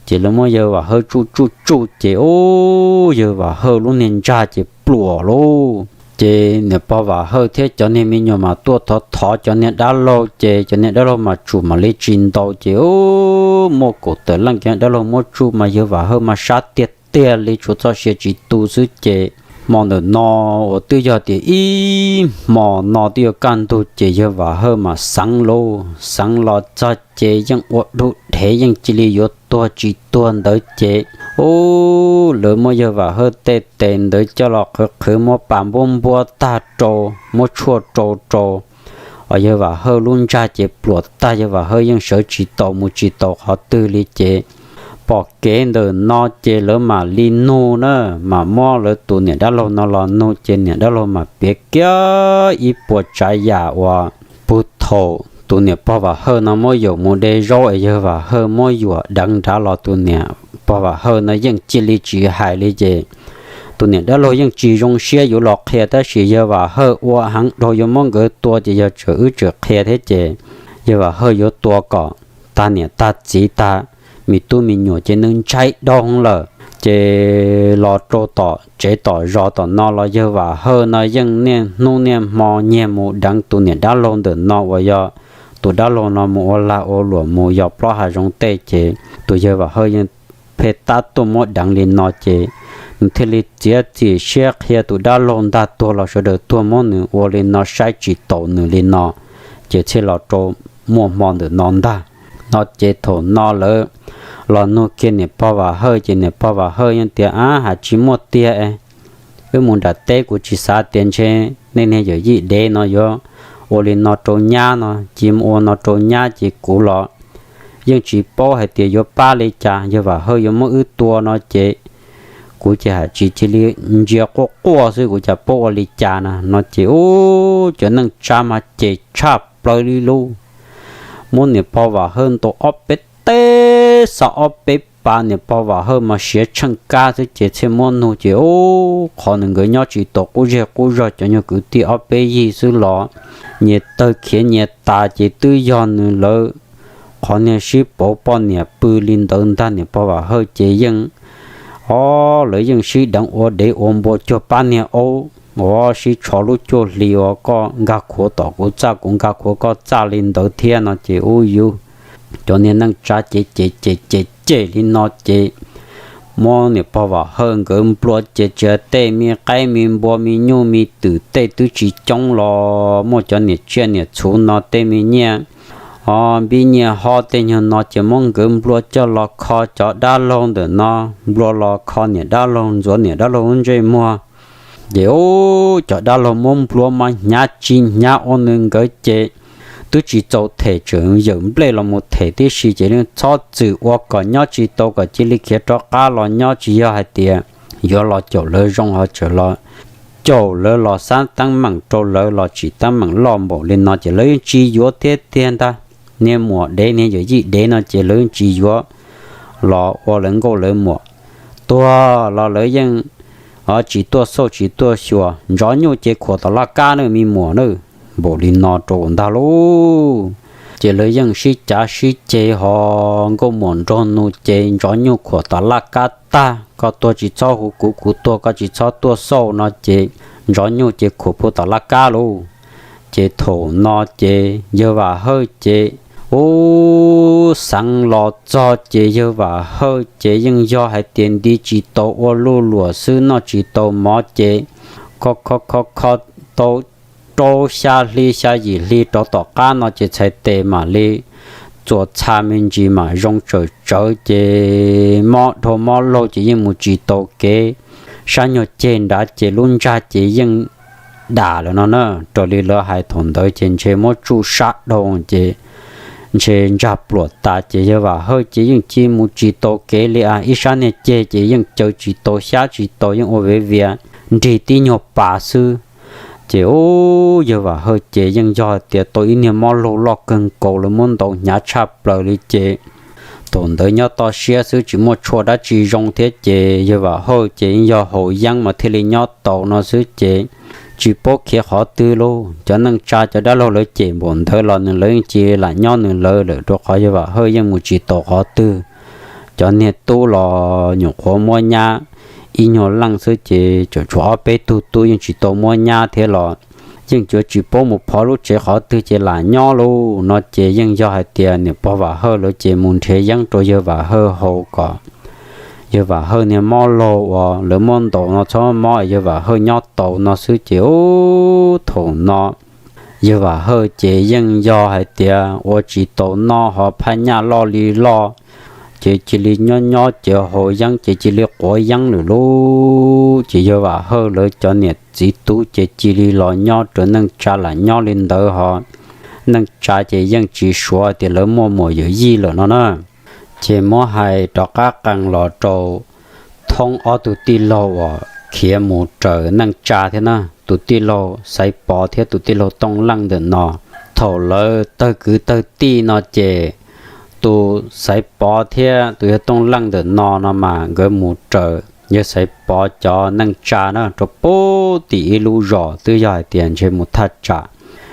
Ces lawv muab yawg Vam Hawj tsuj tsuj tsuj ces ub yawg Vam Hawj lub niag ntsag ces pluam lauj. Ces niam pog Vam Hawj thiab cov niag me nyuam mas tuaj thov thov cov niag dab laug ces cov niag dab laug mas tsum mam li tsis ntaus ces ub muaj kaum tawm leej cov niag dab laug muab tsuj mas yawg Vam Hawj mas sab tiag tiag li tshuav txoj sia tsis tu xwb ces Hmo ntawm no uas twb yog tias ib hmo no twb yuav kaj ntug ces yawg Vam Hawj mas xeev lauj, xeev los txog ces yeej ua dub dhev yeej cia li yuav tuag tsis tuag ntawd ces, ub, lawv muab yawg Vam Hawj tej tes ntawd coj los qhwv qhwv muab pas npuab npuab tag rau, muab tshuaj rau rau. Os, yawg Vam Hawj lub ntsag ces pluam tag, yawg Vam Hawj yeej sawv tsis tau mus tsis tau qhov twg li ces pom kev ntawm no ces lawv mam li nug na, mam muab lawv tus niam dab laug no los nug ces niam dab laug mam piav kiag ib puas tsav yam uas puag thaum tus niam pog Vam Hawj no muab yaum mus de zaub es yawg Vam Hawj muab yuam deev nrad los tus niam pog Vam Hawj no yeej cia li tsis hais li ces tus niam dab laug yeej tsis zoo siab yuav los qhia tab sis yawg Vam Hawj ua heev dhau yuav muab nkawd tua ces yog tseem wb tseem qhia thiab ces yawg Vam Hawj yuav tua kom tag niam tag txiv tag, me tub me nyuam ces nws ntshai dhau lawm ces los rau tom tsev tom zos tom no los yawg Vam Hawj no yeej niaj hnub niaj hmo nyiag mus deev tus niam dab laug ntawm no uas yog tus dab laug no mus ua lag ua luam mus yos plaub hav zoov tej ces tus yawg Vam Hawj yeej pheej tab tuaj muab deev li no ces nws thiaj li txiav txim siab qhia tus dab laug ntag tuag los sawv daws tuag muab nws ua li no saib tsis taus nws li no ces thiaj los rau muaj hmo ntawm no ntag. No ces thaum no lawv los nug kiag niam pog Vam Hawj ces niam pog Vam Hawj yeej tias, Ab, hais tsis muaj tiag es wb mus nram teb kuv tsis xav tias ntshe nej niag yawm yij dev no yuav ua li no rau nyab no, cia mus ua no rau nyab ces kuv los yeej tsis paub hais tias yuav pab li cas, yawg Vam Hawj yuav muab wb tua no ces kuv ces hais tsis cia li ntsia quaj quaj xwb kuv cas paub ua li cas na. No ces ub, cov neej tsa mas ces tshaj plaws li lauj. Muab niam pog Vam Hawj ntaus ob peb teg, xa ob peb pas, niam pog Vam Hawj mas siav tsheej kab xwb ces thiaj muab nug ces ub, qhov nws nkawd nyob tsis tau qub zej qub zog cov nyuag kwv tij ob peb yig xwb los nyias tawg khiav nyias tas ces twb yog nws lawv qhov niag sib pauv poj niam pw li ntawd ntag. Niam pog Vam Hawj ces yeej, o, lawv yeej sib deev ua dev ua npua cuag pab niag aub uas sib tsho lub cuaj hli uas koj nkag khuav tom kuv txaj kuv nkag khuav koj txaj li ntawd thiab no ces ub yus, cov niag neej tsa ces ces ces ces cem li no ces muab niam pog Vam Hawj nkawd nplua ces tsis hais tej me qaib me npua me nyuj me twm tej twb tsis coob los muaj cov niam tsiaj niam txhu no tej me nyiaj, o, npib nyiaj hob tej nyuag no ces muab nkawd nplua coj los kho cov dab laug ntawm no, nplua los kho niam dab laug ntxuav niam dab laug lub ntsej muag. Ces ub, cov dab laug muab nplua mas hnyav tsis hnyav ua nws nkawd ces twb tsis txaus them tseem yawm nplej los mus them tib si ces yeej txhob txwm ua kom nyob tsis tau kom cia li khiav rov qab los nyob tsis yog hais tias yuav los caum lawv zoo ho tseem los caum lawv los xab teeb meem rau lawv los tsim teeb meem loj npaum li no ces lawv yeej tsis yuav thiab tiag ntag. Niag muam dev niag yawm yij dev no ces lawv yeej tsis yuav los ua lawv nkauj lawv muam. Tuag los lawv yeej tsis tuaj xauj tsis tuaj xyuas, ntsov nyuj ces khuam tom laj kab na me muam na, npaum li no rau ntag lauj. Ces lawv yeej sib cav sib ceg ho nkauj muam nraug nus ces ntsov nyuj khuam tom laj kab tag, koj tuag tsis txhob hu kuv, kuv tuag koj tsis txhob tuaj xauj no ces ntsov nyuj ces khuam puag tom laj kab lauj. Ces thaum no ces yawg Vam Hawj ces ub, xeev los txog ces yawg Vam Hawj ces yeej yog hais tias nti tsis tau ua luj luam xwb noj tsis tau mov ces kho kho kho kho tau rau xya hli xya yim hli rov tom qab no ces txhais tes mam li txuas txha me ntsis mam zoo tsawm tsawv ces mob dhau mob laug ces yeej mus tsis tau kev. Sab nyuag ceg nrad ces lub ntsag ces yeej dam lawm no na, raws li lawv hais thaum ntawd ces ntshe muab tsuj sab dhau ces ntshe ntsag pluam tas ces yawg Vam Hawj ces yeej cia mus tsis tau kev li a, ib sab niag ceg ces yeej caw tsis tau xyab tsis tau yeej ua viav vias nrig tib nyuag pas xwb. Ces ub, yawg Vam Hawj ces yeej yog hais tias tau ib niag mob laug loj kawg nkaus lawv muab ntaus hnyav tshaj plaws li ces thaum ntawd nyob toj siab xwb tsis muaj tshuaj dab tsi zoo thiab ces yawg Vam Hawj ces yeej yog haus yeeb mas thiaj li nyob tau no xwb ces tsis paub khiav qhov twg lauj. Cov neej tsa cov dab laug lawv cem npaum ntawd los nws lawv yeej tsis lam nyob nws lawv lawm rau qhov yawg Vam Hawj yeej mus tsis tau qhov twg. Cov niag tub los nyuam qhuav muab nyab ib nyuag leej xwb ces tseem tshuav ob peb tug tub yeej tsis tau muab nyab thiab los yeej cuav tsis paub mus phov lub tsev qhov twg ces lam nyob lauj. No ces yeej yog hais tias niam pog Vam Hawj lawv ces mus nrhiav yeeb rau yawg Vam Hawj haus kom yawg Vam Hawj niag mob laug uas lawv muab ntaus no txhob mob, yawg Vam Hawj nyob tau no xwb ces ub thaum no yawg Vam Hawj ces yeej yog hais tias ua tsis tau noj ho phaj nyaj loj li loj, ces cia li nyob nyob ces haus yeeb ces cia li quav yeeb lawm lauj. Ces yawg Vam Hawj lawv cov niam txiv tub ces cia li los nyob rau neej tsa lam nyob li ntawd ho. Neej tsa ces yeej tsis suav tias lawv muaj muam yawm yij lawm no na. Ces muab hais rov qab qees los rau Thoob ob tug tij laug uas khiav mus raws neej tsa thiab na, tus tij laug Xaiv Pov thiab tus tij laug Tooj Leej ntawm no. Thaum lawv tawg kwv tawg tij no ces tus Xaiv Pov thiab tus yawg Tooj Leej ntawm no no mas nkawd mus raws yawg Xaiv Pov cov neej tsa na rau pub tim ib lub zos twb yog hais tias ntshe mus thaj tsam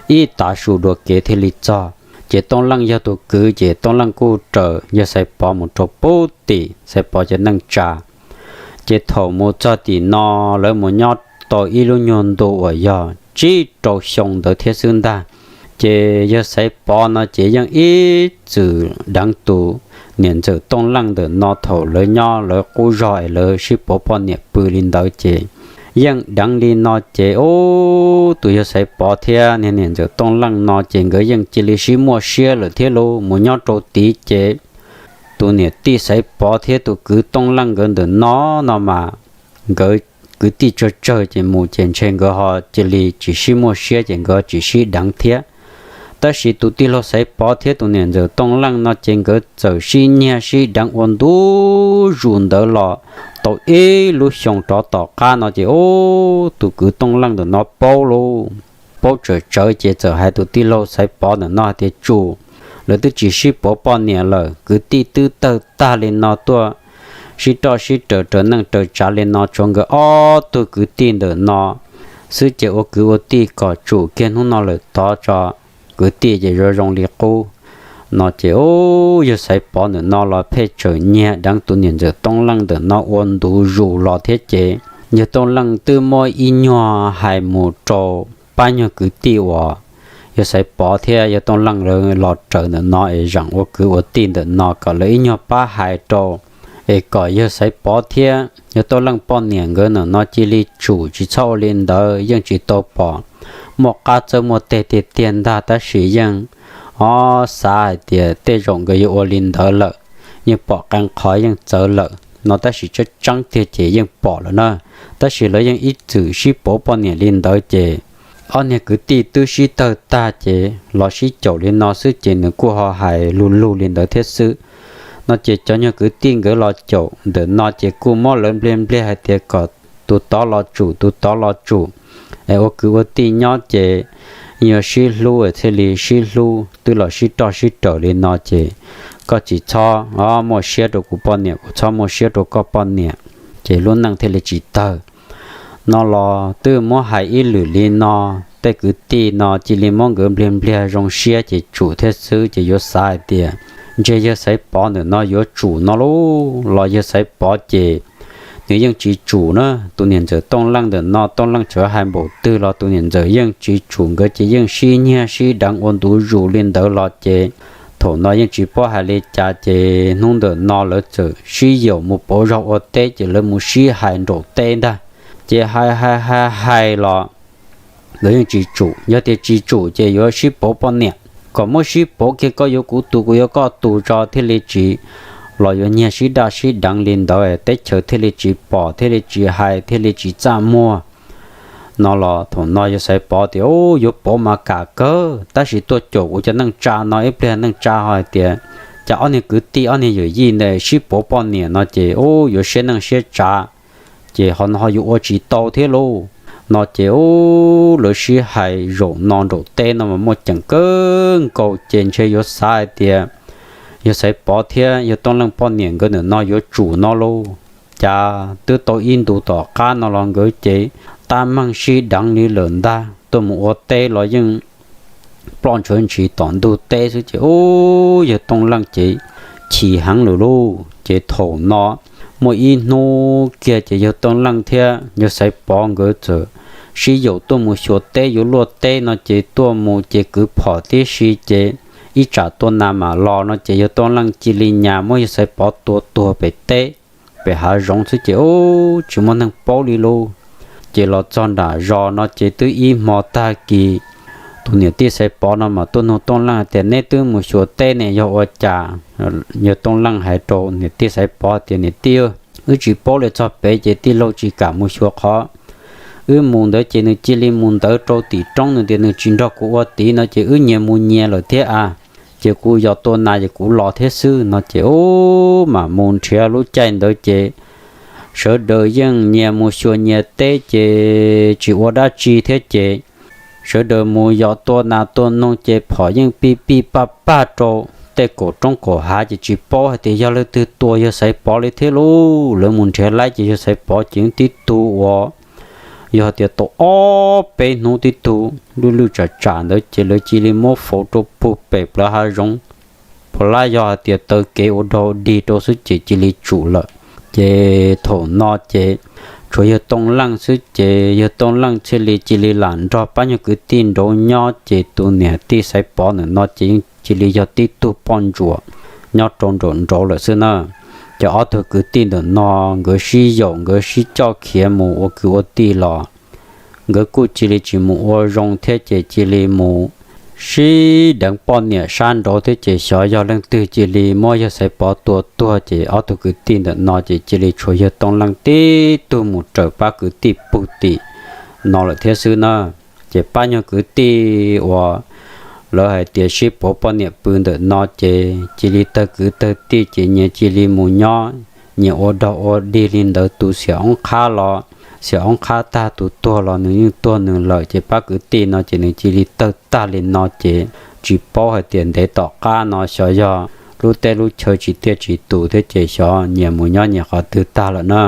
ib tav su dua kev thiaj li txog. Ces Tooj Leej yog tus kwv ces Tooj Leej kuj raws yawg Xaiv Pov mus rau pub tim Xaiv Pov cov neej tsa. Ces thaum mus txog tim no, lawv mus nyob tau ib lub nyuag ntu uas yog tsib rau xyoo ntawd thiab xwb ntag. Ces yawg Xaiv Pov no ces yeej ib txwm deev tus niam ntxawm Tooj Leej ntawm no thaum lawv nyob lawv qub zog es lawv sib pauv poj niam pw li ntawd ces yeej deev li no ces ub tus yawg Xaiv Pov thiab niag niam ntxawm Tooj Leej no ces nkawd yeej cia li sib muaj siab lawm thiab lauj. Mus nyob rau tid ces tus niam tij Xaiv Pov thiab tus kwv Tooj Leej nkawd ntawm no no mas nkawd kwv tij tsawg tsawg ces mus ces ntshe nkawd ho cia li tsis sib muaj siab ces nkawd tsis sib deev thiab. Tab sis tus tij laug Xaiv Pov thiab tus niam ntxawm Tooj Leej no ces nkawd txawm sib nyiag sib deev ua ntu zus ntawd los tau ib lub xyoo rov tom qab no ces ub tus kwv Tooj Leej ntawm no paub lauj, paub tsawm tsawv ces txawm hais tus tij laug Xaiv Pov ntawm no hais tias tsum, lawv twb tsis sib pauv poj niam lawm, kwv tij twb tawg tag li no tuaj sib roj sib raws raws neej raws tsav li no tshuav nkawd ob tug kwv tij ntawm no xwb ces ua kwv ua tij kom tsum kiag hnub no lawm tod tso, kwv tij ces yuav zoo li qub. No ces ub yawg Xaiv Pov ntawm no los pheej tseem nyiag deev tus niam ntxawm Tooj Leej ntawm no ua ntu zus los thiab ces yawg Tooj Leej twb muab ib nyuag hais mus rau pab nyuag kwv tij uas yawg Xaiv Pov thiab yawg Tooj Leej lawv los raws ntawm no es zaum ua kwv ua tij ntawm no kom lawv ib nyuag pab hais rau es kom yawg Xaiv Pov thiab yawg Tooj Leej poj niam nkawd ntawm no cia li tsum tsis txhob ua li ntawd, yeej tsis tau pom muaj qab txawb muaj teg tiag tiag ntag tab sis yeej ob xav hais tias tej zaum nkawd yuav ua li ntawd lawm, yeej pom qee qhov yeej txawv lawm no tab sis tseeb tseeb tiag ces yeej pom lawm na. Tab sis lawv yeej ib txwm sib pauv poj niam li ntawd ces ob niag kwv tij twb sib tawg tag ces los sib caum li no xwb ces nws kuj ho hais lug lug li ntawd thiab xwb. No ces cov nyuag kwv tij nkawd los caum ntawm no ces kuj muab lawv npliag npliag hais tias kom tus tod los tsum tus tod los tsum es ua kwv ua tij nyob ces yuav sib hlub thiaj li sib hlub, twb los sib roj sib raws li no ces koj tsis txhob muaj siab rau kuv poj niam, kuv txhob muaj siab rau koj poj niam, ces lub neej thiaj li tsis tawg. No los twb muab hais ib lwm li no, tej kwv tij no cia li muab nkawd npliag npliag zoo siab ces tsum thiab xwb ces yuav xav hais tias ntshe yawg Xaiv Pov ntawm no yuav tsum no lauj los yawg Xaiv Pov ces nws yeej tsis tsum na. Tus niam ntxawm Tooj Leej ntawm no Tooj Leej txawm hais npaum twg los tus niam ntxawm yeej tsis tsum, nkawd ces yeej sib nyiag sib deev ua ntu zus li ntawd los ces thaum no yeej tsis paub hais li cas ces hnub ntawm no lawv txawm sib yaum mus pauv zog ua teb ces lawv mus sib hais nraum teb ntag. Ces hais hais hais hais los nkawd yeej tsis tsum, yog tias tsis tsum ces yuav sib pauv poj niam, kom muab sib pauv kiag koj yuav kuv tus kuv yuav koj tus tso thiaj li tsis los yuav nyiag sib daj sib deev li ntawd teb chaws thiaj li tsis pom thiaj li tsis hais thiaj li tsis txaj muag. No los thaum no yawg Xaiv Pov tias yuav pauv mas kam kawg tab sis tuaj caum kuv cov neej tsa no ib pliag neej tsa ho hais tias cas ob niag kwv tij ob niag yawm yij ntawd sib pauv poj niam no ces ub yuav siab neej siab tsav ces ho no ho yuav ua tsis tau thiab lauj. No ces ub lawv sib hais zaum no nraum teb no mas muaj ceem kawg nkaus ces ntshe yuav xav hais tias yawg Xaiv Pov thiab yawg Tooj Leej poj niam nkawd ntawm no yuav tsum no lauj. Cas twb tau ib ntus tom qab no los nkawd ces tab meeg sib deev li lawm ntag, tuaj mus ua teb los yeej ploj ntshawv ntshis tom ntug teb xwb ces ub yawg Tooj Leej ces chim heev lawm lauj. Ces thaum no muaj ib hnub kiag ces yawg Tooj Leej thiab yawg Xaiv Pov nkawd txawm sib yaum tuaj mus xyuas teb yuav luaj teb no ces tuaj mus ces kwv phom tib si ces ib tsam tua nas mam los no ces yawg Tooj Leej cia li nyas muab yawg Xaiv Pov tua tuag pem teb. pem hav zoov xwb ces ub tsis muaj neeg paub li lauj. Ces los txog nram zos no ces twb ib hmo tag kis, tus niam tij Xaiv Pov no mas tuaj nug Tooj Leej tias, neb twb mus xyuas teb ne yog ua cas? Yawg Tooj Leej hais rau niam tij Xaiv Pov tias, niam tij, wb tsis paub li, txog pem ces tij laug tsis kam mus xyuas qhov wb mus ntawd ces nws cia li mus ntawd rau tim roob, nws tias nws tsis nrog kuv ua tid no ces wb nyias mus nyias lawm thiab a. Ces kuv yos tua nas ces kuv los thiab xwb no ces ub mam mus nrhiav lub caij ntawd ces sawv daws yeej nyias mus xyuas nyias teb ces tsis ua dab tsi thiab ces sawv daws mus yos tua nas tua noog ces phom yeej pij pij paj paj rau tej kaum roob kaum hav ces tsis paub hais tias yog leej twg tua yawg Xaiv Pov li thiab lauj. Lawv mus nrhiav laib ces yawg Xaiv Pov ces yeej tib tug uas yog hais tias tau ob peb hnub tib tug lwj lwj tsam tsam ntawd ces lawv cia li muab faus rau puag pem plawv hav zoov. Puas lab yog hais tias taw kev ua dog dig rau xwb ces cia li tsum lawm. Ces thaum no ces tshuav yawg Tooj Leej xwb ces yawg Tooj Leej thiaj li cia li lam nrog pab nyuag kwv tij nraud nyob ces tus niam tij Xaiv Pov ntawm no ces yeej cia li yog tib tug poj ntsuam nyob rau nraum nraud lawm xwb na. Ces ob tug kwv tij ntawm no nkawd sib yaum nkawd sib coj khiav mus ua kwv ua tij los nkawd kuj cia li tsis mus ua zoo thiab ces cia li mus sib deev poj niam sab nraud thiab ces xyov yog leej twg cia li muab yawg Xaiv Pov tua tuag ces ob tug kwv tij ntawm no ces cia li tshuav yawg Tooj Leej tib tug mus raws pab kwv tij pug tim no lawm thiab xwb na. Ces pab nyuag kwv tij uas lawv hais tias sib puav poj niam pw ntawm no ces cia li tawg kwv tawg tij ces nyias cia li mus nyob, nyias ua dog ua dig li ntawd, tus xiam oob qhab los xiam oob qhab tag, tus tuag los nws yeej tuag nws lawm ces pab kwv tij no ces nws cia li tawg tag li no ces tsis paub hais tias ntev tom qab no xyov yog lub teb lub chaw tsis tiaj tsis tus thiab ces xyov nyias mus nyob nyias qhov twg tag lawm na.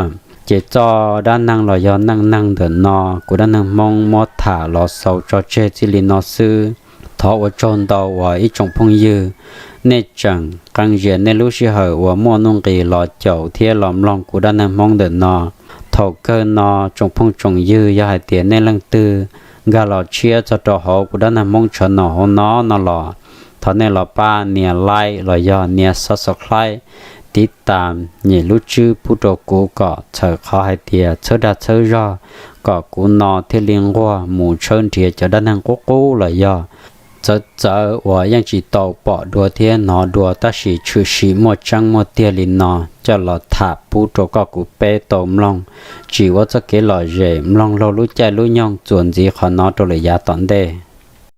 Ces txoj dab neeg los yog neej neeg ntawm no kuv Dab Neeg Hmoob muab tham los xaus tso tseg txij li no xwb. Thov ua tsaug ntau uas ib tsoom phooj ywg nej tseem qee zias nej lub sij hawm uas muaj nuj nqis los caum thiab los mloog kuv Dab Neeg Hmoob ntawm no. Thaum kawg no tsoom phooj tsoom ywg yog hais tias nej leej twg nkag los tshiab txog rau hauv kuv Dab Neeg Hmoob tshav nom hauv no no los thov nej los pab nias like los yog nias subscribe, tiv tas nyem lub tswb pub rau kuv kom txhawm qhov hais tias txhawb dag txhawb zog kom kuv no thiaj li nquag mus tshawb nrhiav cov dab neeg qub qub los yog txawv txawv uas yeej tsis tau pom dua thiab hnov dua tab sis tshwm sim muaj tseeb muaj tiag li no coj los tham pub rau koj kuv peb tau mloog, tsim ua txoj kev lom zem mloog laug lub caij lub nyoog txuas ntxiv qhov no rau lawm yav tom ntej.